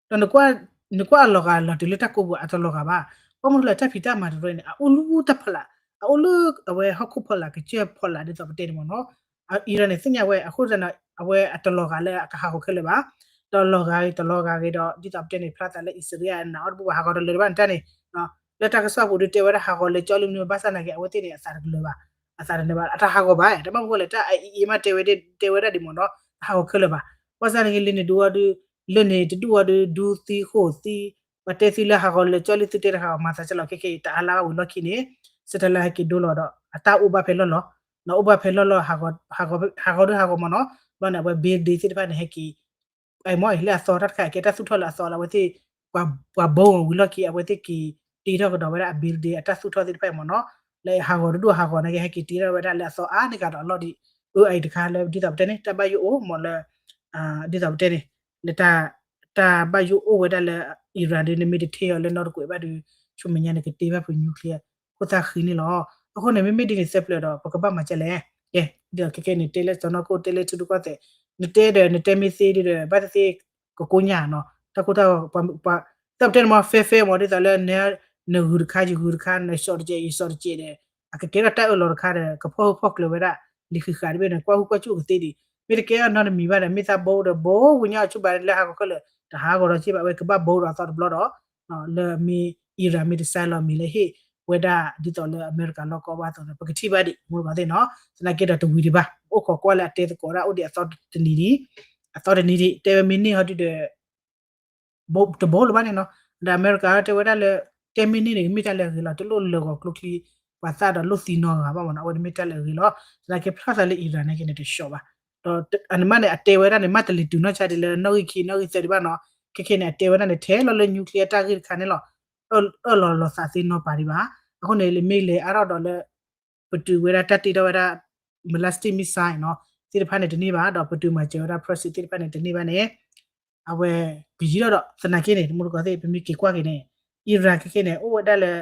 ဒီးနကွၢ်အလီၤဂာ်လီၤတုၤလၢတၢ်ကိးပူၤအတလီၤဂာ်ဘၣ် ဘၣ်မနုၤလၢတၢ်ဖံးတၢ်မၤတရၢန့ၣ် အအိၣ်လၢတၢ်ဖီလာ် အအိၣ်လၢအဝဲဟီၣ်ခိၣ်ဖီလာ် ကစၢၢ်ဖီလာ်ဒ်သိးပတဲန့ၣ်မ့ၢ်နီၤ Iran န့ၣ် သ့ၣ်ညါဝဲ အဃိသတးန့ၣ် အဝဲအတလီၤဂာ်လၢအကဟးဂီၤခဲလၢာ်ဘၣ် ဒီးလီၤဂာ်ဂ့ၤတလီၤဂာ်ဂ့ၤဒီး ဒ်သိးပတဲန့ၣ် ဖျါသးလၢအံၣ်စရ့လးအနးအီၣ်တဘူၣ်ဘၣ် ဟးဂီၤတလၢာ်တဘၣ်န့ၣ်တၢ်န့ၣ် လၢတၢ်ကစီၣ်ပူၤဒုးတဲဝဲဒၣ်ဟးဂီၤလၢကၠီလံမနုၤ ဘၣ်ဆၣ်သနာ်က့ အဝဲသ့ၣ်န့ၣ် အသးတကလၢၤဘၣ်, အသးတနၢၤဘၣ် အတၢ်ဟးဂီၤဘၣ် တၢ်ဘၣ်မနုၤဃိလဲၣ် တၢ်အအံၤအံၤမးတဲဝဲဒၣ်ဒ်မ့ၢ်နီၤ တဟးဂီၤခဲလၢာ်ဘၣ်. ဘၣ်ဆၣ်သနာ်က့ လၢန့ၣ်ဒုးအီၤဒုး လၢန့ၣ်တဒူၣ်အီၤဒုး ဒူသံဃိၣ်သံ ပှၤတဲသုလၢဟးဂီၤလၢကၠီလံသုတဲတဟးဂီၤ မၤသးကလီၤခဲခဲအံၤ တအါလါဝံၤလီၢ်ခံန့ၣ် စဲးတဲးလဲးဟဲက့ၤဒိလီၤဒီး အတၢ်အိၣ်ဘၣ်ဖဲလီၢ်လီၤ. ဒီးအိၣ်ဘၣ်ဖဲလီၢ်လီၢ် ဟးဂီၤဒုးဟးဂီၤမ့ၢ်နီၤ ဘျီန့ၣ် အဝဲ building သ့ၣ်တဖၣ်န့ၣ် ဟဲက့ၤ အမ့ၢ်လၢအသီတၢ်တခါ အကဲတၢ်သူၣ်ထီၣ်လၢအသီလၢအဝဲသ့ၣ် ပှၤဘိဝံၤလီၢ်ခံ အဝဲသ့ၣ်က့ၤတ့ထီၣ်ကဒီးဝဲဒၣ်အ building အတၢ်သူၣ်ထီၣ်သ့ၣ်တဖၣ်အံၤမ့ၢ်နီၤ လၢဟးဂီၤတဒူၣ်ဟးဂီၤနာ်က့ ဟဲက့ၤတ့ထီၣ်ဝဲဒၣ်လၢအသီအါန့ၢ်ကဒီးအလီၢ်ဒံး အအံၤတခါလၢဒ်သိးပတဲန့ၣ် တၢ်ဘၣ်ယိၣ်အိၣ်မ့ၢ်လၢ ဒ်သိးပတဲန့ၣ် လၢ တၢ်ဘၣ်ယိၣ်အိၣ်ဝဲဒၣ်လၢ Iran ဒုး နမ့ၢ်တထံၣ်အီၤလၢနီတကွဲးဘၣ်ဒီး ဆူမဲာ်ညါန့ၣ်ကတ့ဘၣ်ဖုး nuclear ခိၣ်သၣ်ဃံန့ၣ်လီၤ. အဃိန့ၣ် မ့မ့ၢ်ဒ်န့ၣ်သၢပျၢၤဒီး ပကဘၣ်မၤကဲလဲၣ်. ကဲ ဒ်သိးခဲခဲန့ၣ် တဲလၢစီၢ်နီၤခိၣ် တဲလၢထံရူၢ်ကီၢ်သဲး နတဲဒီး နတဲမ့ၢ်သ့ဒ်ဒီး ဘၣ်သ့ၣ်သ့ၣ် ကကိညၢ်နီၤ တၢ်ခိၣ်တၢ် သၢပတဲန့ၣ်မ့ၢ် fair fair မ့ၢ်ဒ်သိးလၢ နဂုၤတခါ ယဂုၤတခါ နစီၣ်တစဲး ယစီၣ်တစဲးဒီး အကကဲထီၣ်တၢ်အၢၣ်လီၤတခါဒီး ကဖီၣ်ဟုၣ်ဖီၣ်ကျၢၤဝဲဒၣ် လံာ်ဃံးဃာ်တဘ့ၣ်န့ၣ် ကွၢ်ဟုၣ်ကွၢ်စူၣ်ကသ့ဒံး မ့ၢ်တကဲထီၣ်နီတမံၤဘၣ်ဒီး မ့ၢ်သးဘိဒီး ဘိဝံၤညါအီၤဆူဘၣ်လၢဟးဂီၤခဲလၢာ် တဟးဂီၤဒီးက့ဘၣ် အဝဲကဘၣ်ဘိဒီးအသီတဘျီဒီး လၢမ့ၢ် Iran မ့ၢ်တစဲးလီၤမ့ၢ်လၢဟ့ၣ်ဝဲဒၣ်ဒ်သိးလၢအမဲရကၤလီၢ်ကီဘၣ်အသိးန့ၣ် ပကထံၣ်ဘၣ်ဒံး မူတကိးသ့ၣ်နီၤ သနာ်က့ဒီးတဝံၤဒံးဘၣ် အိၣ်ခိးကွၢ်လၢအတဲသကိးဒၣ်အိၣ်ဒံးအသီတနံၤဒံး အသီတနံၤဒံး တဲဝဲမ့ၢ်န့ၢ်ဟီဒုဒီး တဘိလၢၤဘၣ်န့ၣ်နီၤ ဒီးအမဲရကၤတဲဝဲဒၣ်လၢ တဲမ့ၢ်န့ၢ်န့ၣ် မ့ၢ်တၢ်လၢအဂ့ၤလီၤ တလိၣ်လၢာ်ဂီၤကျိချံ ပှၤသၣ်ဒီးလိၣ်သံနီတဂၤဘၣ်မ့ၢ်နီၤ အဝဲန့ၣ်မ့ၢ်တၢ်လၢအဂ့ၤလီၤ သနာ်က့ဖျါသးလၢ Iran နာ်က့န့ၣ်တဆှီဘၣ် ဒီးအန့ၣ်မးန့ၣ် အတဲဝဲဒၣ်န့ၣ် မ့ၢ်တလံၤတုၤနီၢ်ဆါဒ်လၢ နီၣ်ဂံၢ်ခံ နီၣ်ဂံၢ်သၢဒံးဘၣ်နီၤ ခဲခဲန့ၣ် အတဲဝဲဒၣ်န့ၣ် ထဲလီၤလၢ nuclear တၢ်ဂ့ၢ်တခါန့ၣ်လီၤ အၢၣ်လီၤလီၤသးသ့နီၢ်ပၤဒံးဘၣ် အဃိန့ၣ် မ့ၢ်လဲၤအါထီၣ်ဒီးလၢ ပတုာ်ဝဲဒၣ်တၢ်တ့ထီၣ်ဝဲဒၣ် ballistic missile နီၤ သ့ၣ်တဖၣ်န့ၣ်တန့ၢ်ဘၣ် ဒီးပတုာ်မၤစၢၤဝဲဒၣ် proxy သ့ၣ်တဖၣ်န့ၣ်တန့ၢ်ဘၣ်န့ၣ် အဝဲ ကယံၤထီၣ်ဒီး သနာ်က့န့ၣ် တမူတကိးသ့ၣ် ပမ့ၢ်က့ၤကွၢ်က့ၤန့ၣ် Iran ခဲခဲန့ၣ် အိၣ်ဝဲဒၣ်လၢ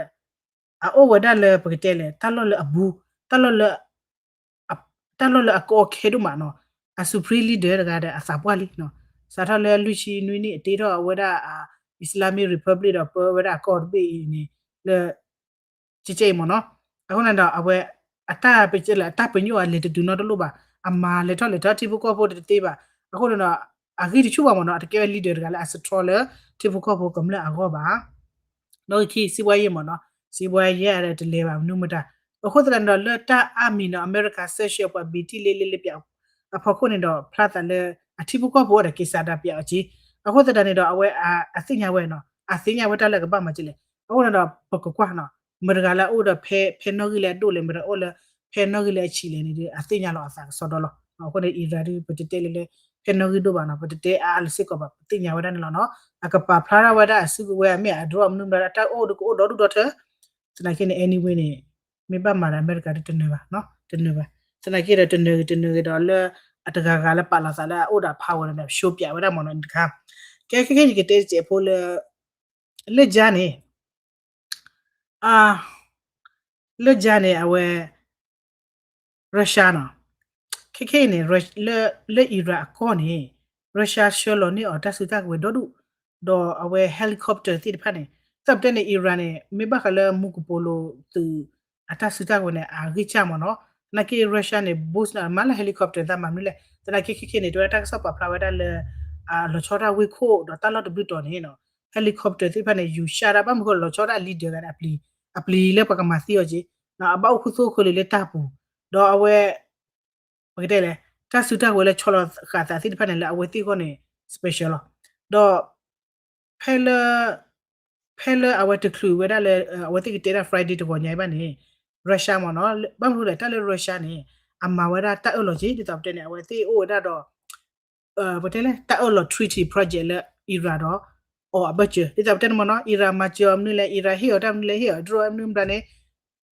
အအိၣ်ဝဲဒၣ်လၢပကတဲလဲၣ် တၢ်လီၢ်လၢအဘူး တၢ်လီၢ်လၢ တၢ်လီၢ်လၢအကီအခဲဒိၣ်မးနီၤ အ supreme leader တဂၤဒီးအသးပှၢ်လံနီၤ စးထီၣ်လၢလွံၢ်ဆံနွံနံၣ် အတ့ထီၣ်ဝဲဒၣ် Islamic Republic ဒီးပၢဝဲဒၣ်အကီၢ်တဘ့ၣ်အံၤန့ၣ် လၢ ကဲကဲအံၤမ့ၢ်နီၤ အဃိန့ၣ်ဒီးအဝဲ အတၢ်ပကလဲၣ် အတၢ်ပညိၣ်အလဲၤတတုၤနီတလိၣ်ဘၣ် အမၤလဲၤထီၣ်လဲၤထီၣ်ထံဖိကီၢ်ဖိတသ့ဘၣ် အဃိန့ၣ်ဒီး အဂံၢ်တဆူၣ်ဘၣ်မ့ၢ်နီၤ အတကဲဝဲ leader တဂၤလၢအ strong လၢထံဖိကီၢ်ဖိကမျၢၢ်အဂီၢ်ဘၣ် နီၣ်ဂံၢ်ခံ စံးဘှါယဲၢ်မ့ၢ်နီၤ စံးဘှါယဲၢ်ဒီးတလဲၤဘၣ်မနုၤမတၤ အဃိသတးန့ၣ်ဒီး လၢတၢ်အါမံၤနီၤ အမဲရကၤ sanction ပှၤဘံထံၣ်လ့လ့လ့ပျး အဖီခိၣ်န့ၣ်ဒီး ဖျါသးလၢ အထံဖိကီၢ်ဖိဒီး က့ၤစးဒးပျးအီၤက့ၤ အဃိသတးန့ၣ်ဒီး အဝဲအသ့ၣ်ညါဝဲနီၤ အသ့ၣ်ညါဝဲတၢ်လၢအကဘၣ်မၤကလဲၣ် အဃိန့ၣ်ဒီး ပကကွၢ်နီၤ မတၤတဂၤလၢအအိၣ်ဒီးဖဲ ဖဲနီၣ်ဂံၢ်လၢအဒိၣ်လဲၣ် မတၤအိၣ်လၢ ဖဲနီၣ်ဂံၢ်လၢအဆံးလဲၣ်န့ၣ်ဒီး အသ့ၣ်ညါလီၤအသးကစီဒီလီၤ အဃိန့ၣ် Iran ဒုး ပတတဲလၢလၢ ဖဲနီၣ်ဂံၢ်ဒိၣ်ဘၣ်နီၤ ပတတဲအါအါလၢစ့ၢ်ကီးဘၣ် ပသ့ၣ်ညါဝဲဒၣ်န့ၣ်လီၤနီၤ အကပာ်ဖျါထီၣ်ဝဲဒၣ်အစုကဝဲၤ အမ့ၢ်အ drone မနုၤမတၤ တၢ်အိၣ်ဒုးကအိၣ်ဒီဒူၣ်ဒီထၢ သနာ်က့န့ၣ် anyway န့ၣ် မ့ၢ်ဘၣ်မၤဒီးအမဲရကၤဒုးတနၢၤဘၣ် တနၢၤဘၣ် သနာ်က့ဒီးတနၢၤဂ့ၤတနၢၤဂ့ၤဒီးလၢ အတဂၤဂၤလၢပာ်လီၤသးလၢအအိၣ်ဒီး power န့ၣ်ဒီး ရှုံးပြဝဲဒၣ်မ့ၢ်နီၤတခါ ကဲခဲခဲယကတဲတစဲးဖိလၢ လၢ Iran န့ၣ် လၢ Iran န့ၣ် အဝဲ Russia နီၤ ခဲခဲအံၤန့ၣ် လၢ Iran အကီၢ်န့ၣ် Russia ဆှၢလီၤန့ၢ်အီၤတၢ်စုတၢ်ကဝဲၤဒီဒူၣ် ဒီးအဝဲ helicopter သ့ၣ်တဖၣ်န့ၣ် သးပတဲန့ၣ် Iran န့ၣ် မ့ၢ်ဘၣ်ဃးလၢမူကပိာ်လိၤသုး အတၢ်စုတၢ်ကဝဲၤန့ၣ် အဂံၢ်စၢ်မ့ၢ်နီၤ သနာ်က့ Russia န့ၣ် boost န့ၣ် မၤလၢ helicopter သးမၤမနုၤလဲၣ် သနာ်က့ခဲခဲန့ၣ် တဝဲဒၣ်တၢ်ကစီၣ်ပာ်ဖျါဝဲဒၣ်လၢ လီၤဆီဒၣ်ဝ့ၢ်ခိၣ်ဒီးတၢ်လီၢ်တဘျုးတီၤန့ၣ်နီၤ helicopter သ့ၣ်တဖၣ်န့ၣ် ယူၤစၢ်ဒၣ်ဘၣ်မနုၤဃိလီၤဆီဒၣ် leader တဂၤန့ၣ် အပျံၤ အပျံၤလၢပှၤကမၤသံအီၤက့ အဘၣ်အိၣ်ခူသူၣ်အိၣ်ချ့လၢတၢ်ပူၤ ဒီးအဝဲ ပကတဲလဲၣ် တၢ်စုတၢ်ကဝဲၤလၢဆီလီၤဃာ်သးသ့ၣ်တဖၣ်န့ၣ် လၢအဝဲသ့ၣ်အဂီၢ်န့ၣ် special လီၤ. ဒီး ဖဲလၢ ဖဲလၢအဝဲတချုးဝဲဒၣ်လၢ အဝဲသ့ၣ်ကတဲဒၣ် Friday တဂီၤညါအံၤဘၣ်န့ၣ် Russia မ့ၢ်နီၤ ဘၣ်မနုၤလဲၣ် တၢ်လၢ Russia န့ၣ် အမၤဝဲဒၣ်တၢ်အၢၣ်လီၤက့ ဒ်သိးပတဲန့ၣ် အဝဲသ့ၣ်အိၣ်ဝဲဒၣ်ဒီး ပတဲလဲၣ် တၢ်အၢၣ်လီၤ treaty project လၢ Iran ဒီး အီၤအဘၢၣ်စၢၤ ဒ်သိးပတဲန့ၣ်မ့ၢ်နီၤ Iran မၤစၢၤအီၤမနုၤလဲၣ် Iran ဟ့ၣ်အီၤတၢ်မနုၤလဲၣ် ဟ့ၣ်အီၤ drone မနုၤမတၤန့ၣ်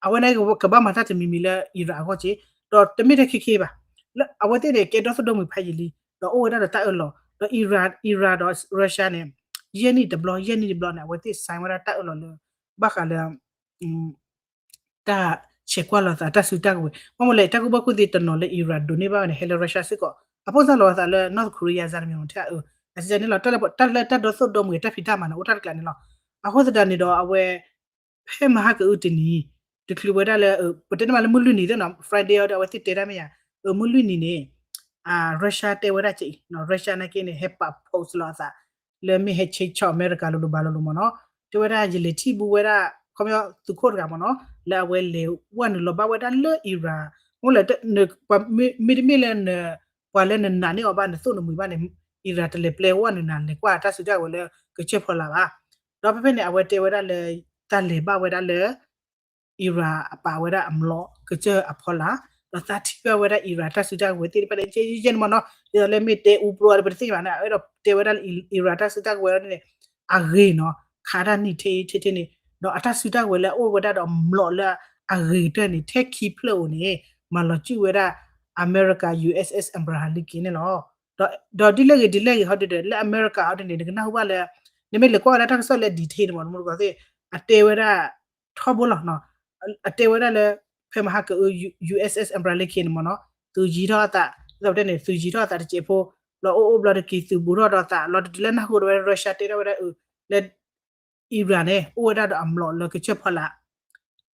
အဝဲန့ၣ်ကဘၣ်မၤတၢ်တမံၤမံၤလၢ Iran အဂီၢ်က့ ဒီးတမ့ၢ်ထဲခံခ့ဘၣ် လၢအဝဲသ့ၣ်န့ၣ် ကဲဒီသိၣ်ဒီမှံၤဖးယံာ်လံ ဒီးအိၣ်ဝဲဒၣ်ဒီးတၢ်အၢၣ်လီၤ ဒီး Iran ဒီး Russia န့ၣ် ယဲၢ်နံၣ်တဘျီ ယဲၢ်နံၣ်တဘျီန့ၣ် အဝဲသ့ၣ် sign ဝဲဒၣ်တၢ်အၢၣ်လီၤလၢ ဘၣ်ဃးလၢ တၢ်ဆဲးကွၢ်လီၤသး တၢ်စုတၢ်ကဝဲၤ ဘၣ်မနုၤလဲၣ် တၢ်ကူၣ်ဘၣ်ကူၣ်သ့တနီၤလၢ Iran ဒိးန့ၢ်ဘၣ်ဝဲန့ၣ် ဟဲလၢ Russia စ့ၢ်ကီး အဖိသၣ်လီၤသးလၢ North Korea စၢ်တမံၤမ့ၢ်ထဲအ အစန့ၣ်လီၤ တၢ်လၢတၢ်ဒီသိၣ်ဒီမှံၤ တၢ်ဖံးတၢ်မၤန့ၣ် အိၣ်တၢ်တကျးန့ၣ်လီၤ. အဃိသတးန့ၣ်ဒီး အဝဲ ဖဲမဟါကအုတနံၤ တချုးဝဲဒၣ်လၢ ပတဲန့ၣ်မးလၢမုၢ်လွံၢ်နံၤသ့ၣ်နီၤ Friday အီၤဒီး အဝဲသ့ၣ်တဲတၢ်မ့ၢ်ယါ မုၢ်လွံၢ်နံၤန့ၣ် Russia တဲဝဲဒၣ်က့ Russia နာ်က့န့ၣ် ဟဲပာ် post လီၤအသး လၢမ့ၢ်ဟဲဆဲးဆီၣ်အမဲရကၤလိၤလိၤဘၣ်လိၤလိၤမ့ၢ်နီၤ တဲဝဲဒၣ် ယလဲၤထံၣ်ဘူးဝဲဒၣ် ခီပညီသုးခိၣ်တဂၤမ့ၢ်နီၤ လၢအဝဲလဲၤဝဲနုာ်လီၤဘၣ်ဝဲဒၣ်လၢ Iran မ့ၢ်လၢ မ့တမ့ၢ်လၢ ပှၤလၢနနာ်န့ၢ်အီၤဘၣ် နသိၣ်နမှံၤဘၣ်န့ၣ် Iran တလဲၤပျဲဝဲနုာ်နၤ လဲၤကွၢ်တၢ်စုတၢ်ကဝဲၤလၢကစၢၢ်ဖီလာ်ဘၣ်. ဒီးဖဲဖဲန့ၣ် အဝဲတဲဝဲဒၣ်လၢ တၢ်လဲၤဘၣ်ဝဲဒၣ်လၢ Iran အပာ်ဝဲဒၣ်အမျိာ်ကစၢၢ်အဖီလာ် ဒီးသးထံၣ်ဘၣ်ဝဲဒၣ် Iran တၢ်စုတၢ်ကဝဲၤသ့ၣ်တဖၣ်န့ၣ် ယဲန့ၣ်မ့ၢ်နီၤ ဒ်သိးလၢမ့ၢ်တဲအူပရိအီၤဒီး ပတသ့ၣ်ညါဘၣ်န့ၣ် အဝဲဒၣ်တဲဝဲဒၣ်လၢ Iran တၢ်စုတၢ်ကဝဲၤန့ၣ် အဂ့ၤနီၤ ခးတၢ်နံၣ်ထဲအံၤထဲထဲန့ၣ် ဒီးအတၢ်စုတၢ်ကဝဲၤလၢအအိၣ်ဝဲဒၣ်ဒီးမျိာ်လၢအဂ့ၤကတၢၢ်န့ၣ် ထဲခံဖျၢၣ်ဧိၤန့ၣ် မၤလီၤစုၣ်ဝဲဒၣ် အမဲရကၤ USS Abraham Lincoln န့ၣ်လီၤ. ဒီးဒ်လဲၣ်ဂ့ၤ ဒ်လဲၣ်ဂ့ၤဟီဒ်ဒီး လၢအမဲရကၤဟီဒ်န့ၣ် နကနၢ်ဟူဘၣ်လၢ နမ့ၢ်လဲၤကွၢ်ဝဲဒၣ်တၢ်ကစီၣ်လၢ detail န့ၣ်မ့ၢ် တမူတကိးသ့ၣ် အတဲဝဲဒၣ် ထီဘိလီၤ အတဲဝဲဒၣ်လၢ ဖဲမဟါကအု USS Abraham Lincoln န့ၣ်မ့ၢ်နီၤ သုးယံၤထီၣ်အသး ဒ်သိးပတဲန့ၣ် သုးယံၤထီၣ်အသးတစဲးဖိ လီၤအိၣ်အိၣ်ဘျီတက့ၤ သုးဘူးထီၣ်ဒီးသး လီၤတတုၤလၢနၢ်ဟူဒီးဝဲ Russia တဲထီၣ်ဝဲဒၣ်အု လၢ Iran န့ၣ် အိၣ်ဝဲဒၣ်ဒီးအမျိာ်လၢကစၢၢ်ဖီလာ်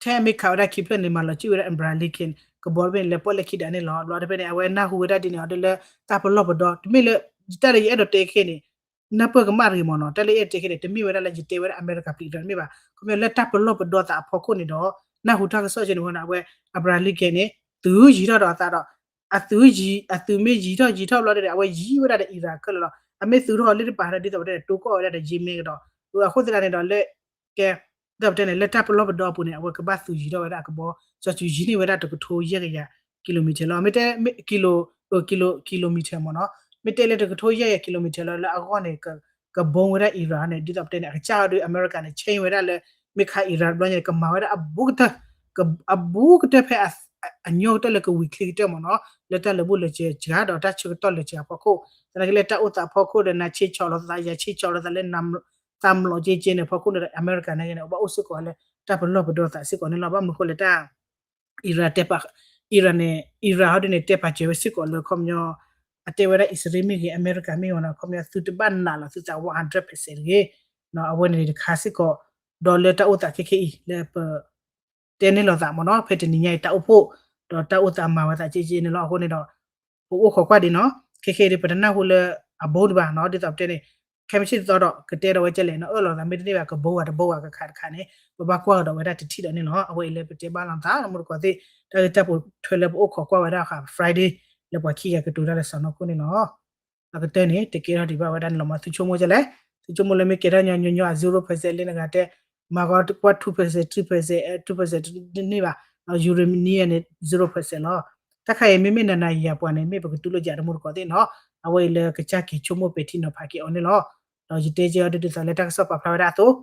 ထဲအမ့ၢ်ခးဝဲဒၣ်ခံဖျၢၣ်န့ၣ် မၤလီၤစုၣ်ဝဲဒၣ် Abraham Lincoln ကဘီတဘ့ၣ်န့ၣ် လဲၤပီၣ်လဲၣ်ခံဒးန့ၣ်လီၤ. ဘျီတဖဲန့ၣ် အဝဲနၢ်ဟူဝဲဒၣ်ဒ်န့ၣ်အီၤဒ်လၢ တၢ်ပလီၢ်ပဒီ တမ့ၢ်လၢ တၢ်လၢယအဲၣ်ဒိးတဲခဲအံၤန့ၣ် နၢ်ပၢၢ်ကမၣ်တဂ့ၤမ့ၢ်နီၤ တၢ်လၢယအဲၣ်ဒိးတဲခဲအံၤန့ၣ် တမ့ၢ်ဝဲဒၣ်လၢယတဲဝဲဒၣ်အမဲရကၤပျံၤတၢ်တမ့ၢ်ဘၣ် ခီပညီလၢတၢ်ပလီၢ်ပဒီသးအဖီခိၣ်န့ၣ်ဒီး နၢ်ဟူတၢ်ကစီၣ်ကဲန့ၣ်ဝဲန့ၣ် အဝဲ Abraham Lincoln န့ၣ် သုးယံၤထီၣ်ဒီးအသးဒီး အသုးယံၤ အသုးမ့ၢ်ယံၤထီၣ်ယံၤထီၣ်ဘျီဒီး အဝဲယံၤဝဲဒၣ်ဒီး Iran ခဲလၢာ်လီၤ. အမ့ၢ်သုးထီၣ်လၢတပၤဒီး ဒ်သိးပတဲန့ၣ် တိကီၢ်ဝဲဒၣ်ဒီး ယံၤမ့ၢ်ကဒီး အဃိသတးန့ၣ်ဒီးလၢ ကဲ ဒ်သိးပတဲန့ၣ် လၢတၢ်ပလီၢ်ပဒီအပူၤန့ၣ် အဝဲကဘၣ်သုးယံၤထီၣ်ဝဲဒၣ်အကဘီ စီၤစုၤယံၤန့ၢ်ဝဲဒၣ်တကထိယဲၢ်ကယၤ kilometer လီၤ. မ့ၢ်တဲ ကံလိၤ ကံလိၤ kilometer မ့ၢ်နီၤ မ့ၢ်တဲလၢတကထိယဲၢ်ကယၤ kilometer လီၤ လၢအဂီၢ်န့ၣ် ကဘီဝဲဒၣ် Iran န့ၣ် ဒ်သိးပတဲန့ၣ် အကစၢ်အီၤဒီး အမဲရကၤန့ၣ် change ဝဲဒၣ်လၢ မ့ၢ်ခး Iran ဘျီန့ၣ် ကမၤဝဲဒၣ်အဘူးကတၢၢ် အဘူးကတၢၢ်ဖဲ အညီကတၢၢ်လၢကဝံၤချ့ကတၢၢ်မ့ၢ်နီၤ လၢတၢ်လၢာ်ဘူၣ်လၢာ်စှၤဒီးတၢ်ဆၢကတီၢ်လၢာ်စှၤအဖီခိၣ် သနာ်က့လၢတၢ်အိၣ်သးအဖီခိၣ်ဒီး နၤဆ့ဆီၣ်လီၤသး ယၤဆ့ဆီၣ်လီၤသးလၢ သးမျိာ်က့က့န့ၣ် အဖီခိၣ်န့ၣ်ဒီး အမဲရကၤန့ၣ် အဘၣ်အိၣ်စ့ၢ်ကီးလၢ တၢ်ပလီၢ်ပဒီသးစ့ၢ်ကီးန့ၣ်လီၤ. ဘၣ်မနုၤဃိလဲၣ်တၢ် Iran တဲပာ် Iran န့ၣ် Iran ဟီဒ်န့ၣ် တဲပာ်စၢၤဝဲစ့ၢ်ကီးလၢခီပညီ အတဲဝဲဒၣ် အံၣ်စရ့လးမ့ၢ်ဂ့ၤ အမဲရကၤမ့ၢ်ဂ့ၤနီၤ ခီပညီသုတဘၣ်နာ်လီၤသုသး one hundred percent တဂ့ၤ အဝဲန့ၣ်တခါစ့ၢ်ကီး ဒီးလၢတၢ်အိၣ်သးခဲခဲအံၤ လၢပ တဲန့ၢ်လိာ်သးမ့ၢ်နီၤ ဖဲတနံၤညါအံၤတၢ်အိၣ်ဖှိၣ် ဒီးတၢ်အိၣ်သးမၤဝဲသးက့က့န့ၣ်လီၤ. အဃိန့ၣ်ဒီး ပအိၣ်ခိးကွၢ်ဒံးနီၤ ခဲခဲအံၤဒ်ပတနၢ်ဟူလၢအဘိတဘၣ်နီၤ ဒ်သိးပတဲန့ၣ် ခဲမုၢ်ဆ့ၣ်တသီဒီး ကတဲဒီးဝဲကဲလဲၣ် နအၢၣ်လီၤသးမ့ၢ်တန့ၢ်ဘၣ် ကဘိဝဲတဘိဝဲကခးတခါန့ၣ် ပဘၣ်ကွၢ်ကဒီးဝဲဒၣ်တထံၣ်ဒီးန့ၣ်လီၤ. အဝဲအံၤလၢပတဲဘၣ်လိာ်သး တမူတကိးသ့ၣ် တၢ်ဂ့ၢ်တၢ်ပိာ်ထွဲလၢပအိၣ်ခိးကွၢ်ဝဲဒၣ်ဃး Friday လၢပှၤခံဂၤကတိၤတၢ်လၢစီၢ်နီၤခိၣ်န့ၣ်လီၤ. အကတၢၢ်န့ၣ် တကဲထီၣ်ဒံးဘၣ်ဝဲဒၣ်န့ၣ်လီၤမ့ၢ် သုဆိကမိၣ်ကဲလဲၣ် သုဆိကမိၣ်လၢမ့ၢ်ကဲထီၣ်ညီညီညီ zero percent လၢနဂၤတဲ မၤကီကွၢ် two percent three percent two percent တန့ၢ်ဘၣ် uranium န့ၣ် zero percent လီၤ. တၢ်ခါအံၤမ့မ့ၢ်နၤနၤယၤပှၤန့ၣ် မ့ၢ်ပကတူၢ်လိာ်ယၤတမူတကိးသ့ၣ်နီၤ အဝဲအံၤလၢကစၢ်က့ၤဆိကမိၣ်ပဲာ်ထံနီၤဖးက့ၤအီၤန့ၣ်လီၤ. ဒီးယတဲကဲအီၤဒ်သိးလၢတၢ်ကစီၣ်ပာ်ဖျါဝဲဒၣ်အသိး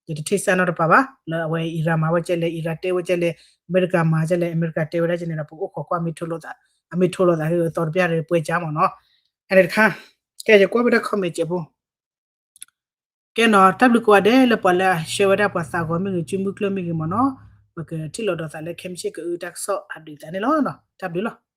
ယတထံၣ်စၢ်နီတပၤဘၣ် လၢအဝဲအံၤ Iran မၤဝဲကဲလဲၣ် Iran တဲဝဲကဲလဲၣ် အမဲရကၤမၤကဲလဲၣ် အမဲရကၤတဲဝဲဒၣ်ကဲန့ၣ်ဒီး ပအိၣ်ခိးကွၢ်မ့ၢ်ထိလိာ်သး အမ့ၢ်ထိလိာ်သးကသီတပျၢ်ဒီးပှဲၤကါမ့ၢ်နီၤ အန့ၣ်တခါ ကဲယကွၢ်ဝဲဒၣ် comment ကဲဖိ ကဲနီၤ တၢ်ဘျုးကိးဂၤဒဲးလၢပှၤလၢအ share ဝဲဒၣ်ပှၤသးဂီၤမ့ၢ်ဂ့ၤ ကုမုၢ်ကျၢၢ်မ့ၢ်ဂ့ၤမ့ၢ်နီၤ ပကထံၣ်လိာ်ဒီးသးလၢခဲမုၢ်ဆ့ၣ်ကအုတၢ်ကစီၣ်အဒုးသးန့ၣ်လီၤ. တၢ်ဘျုးလီၤ.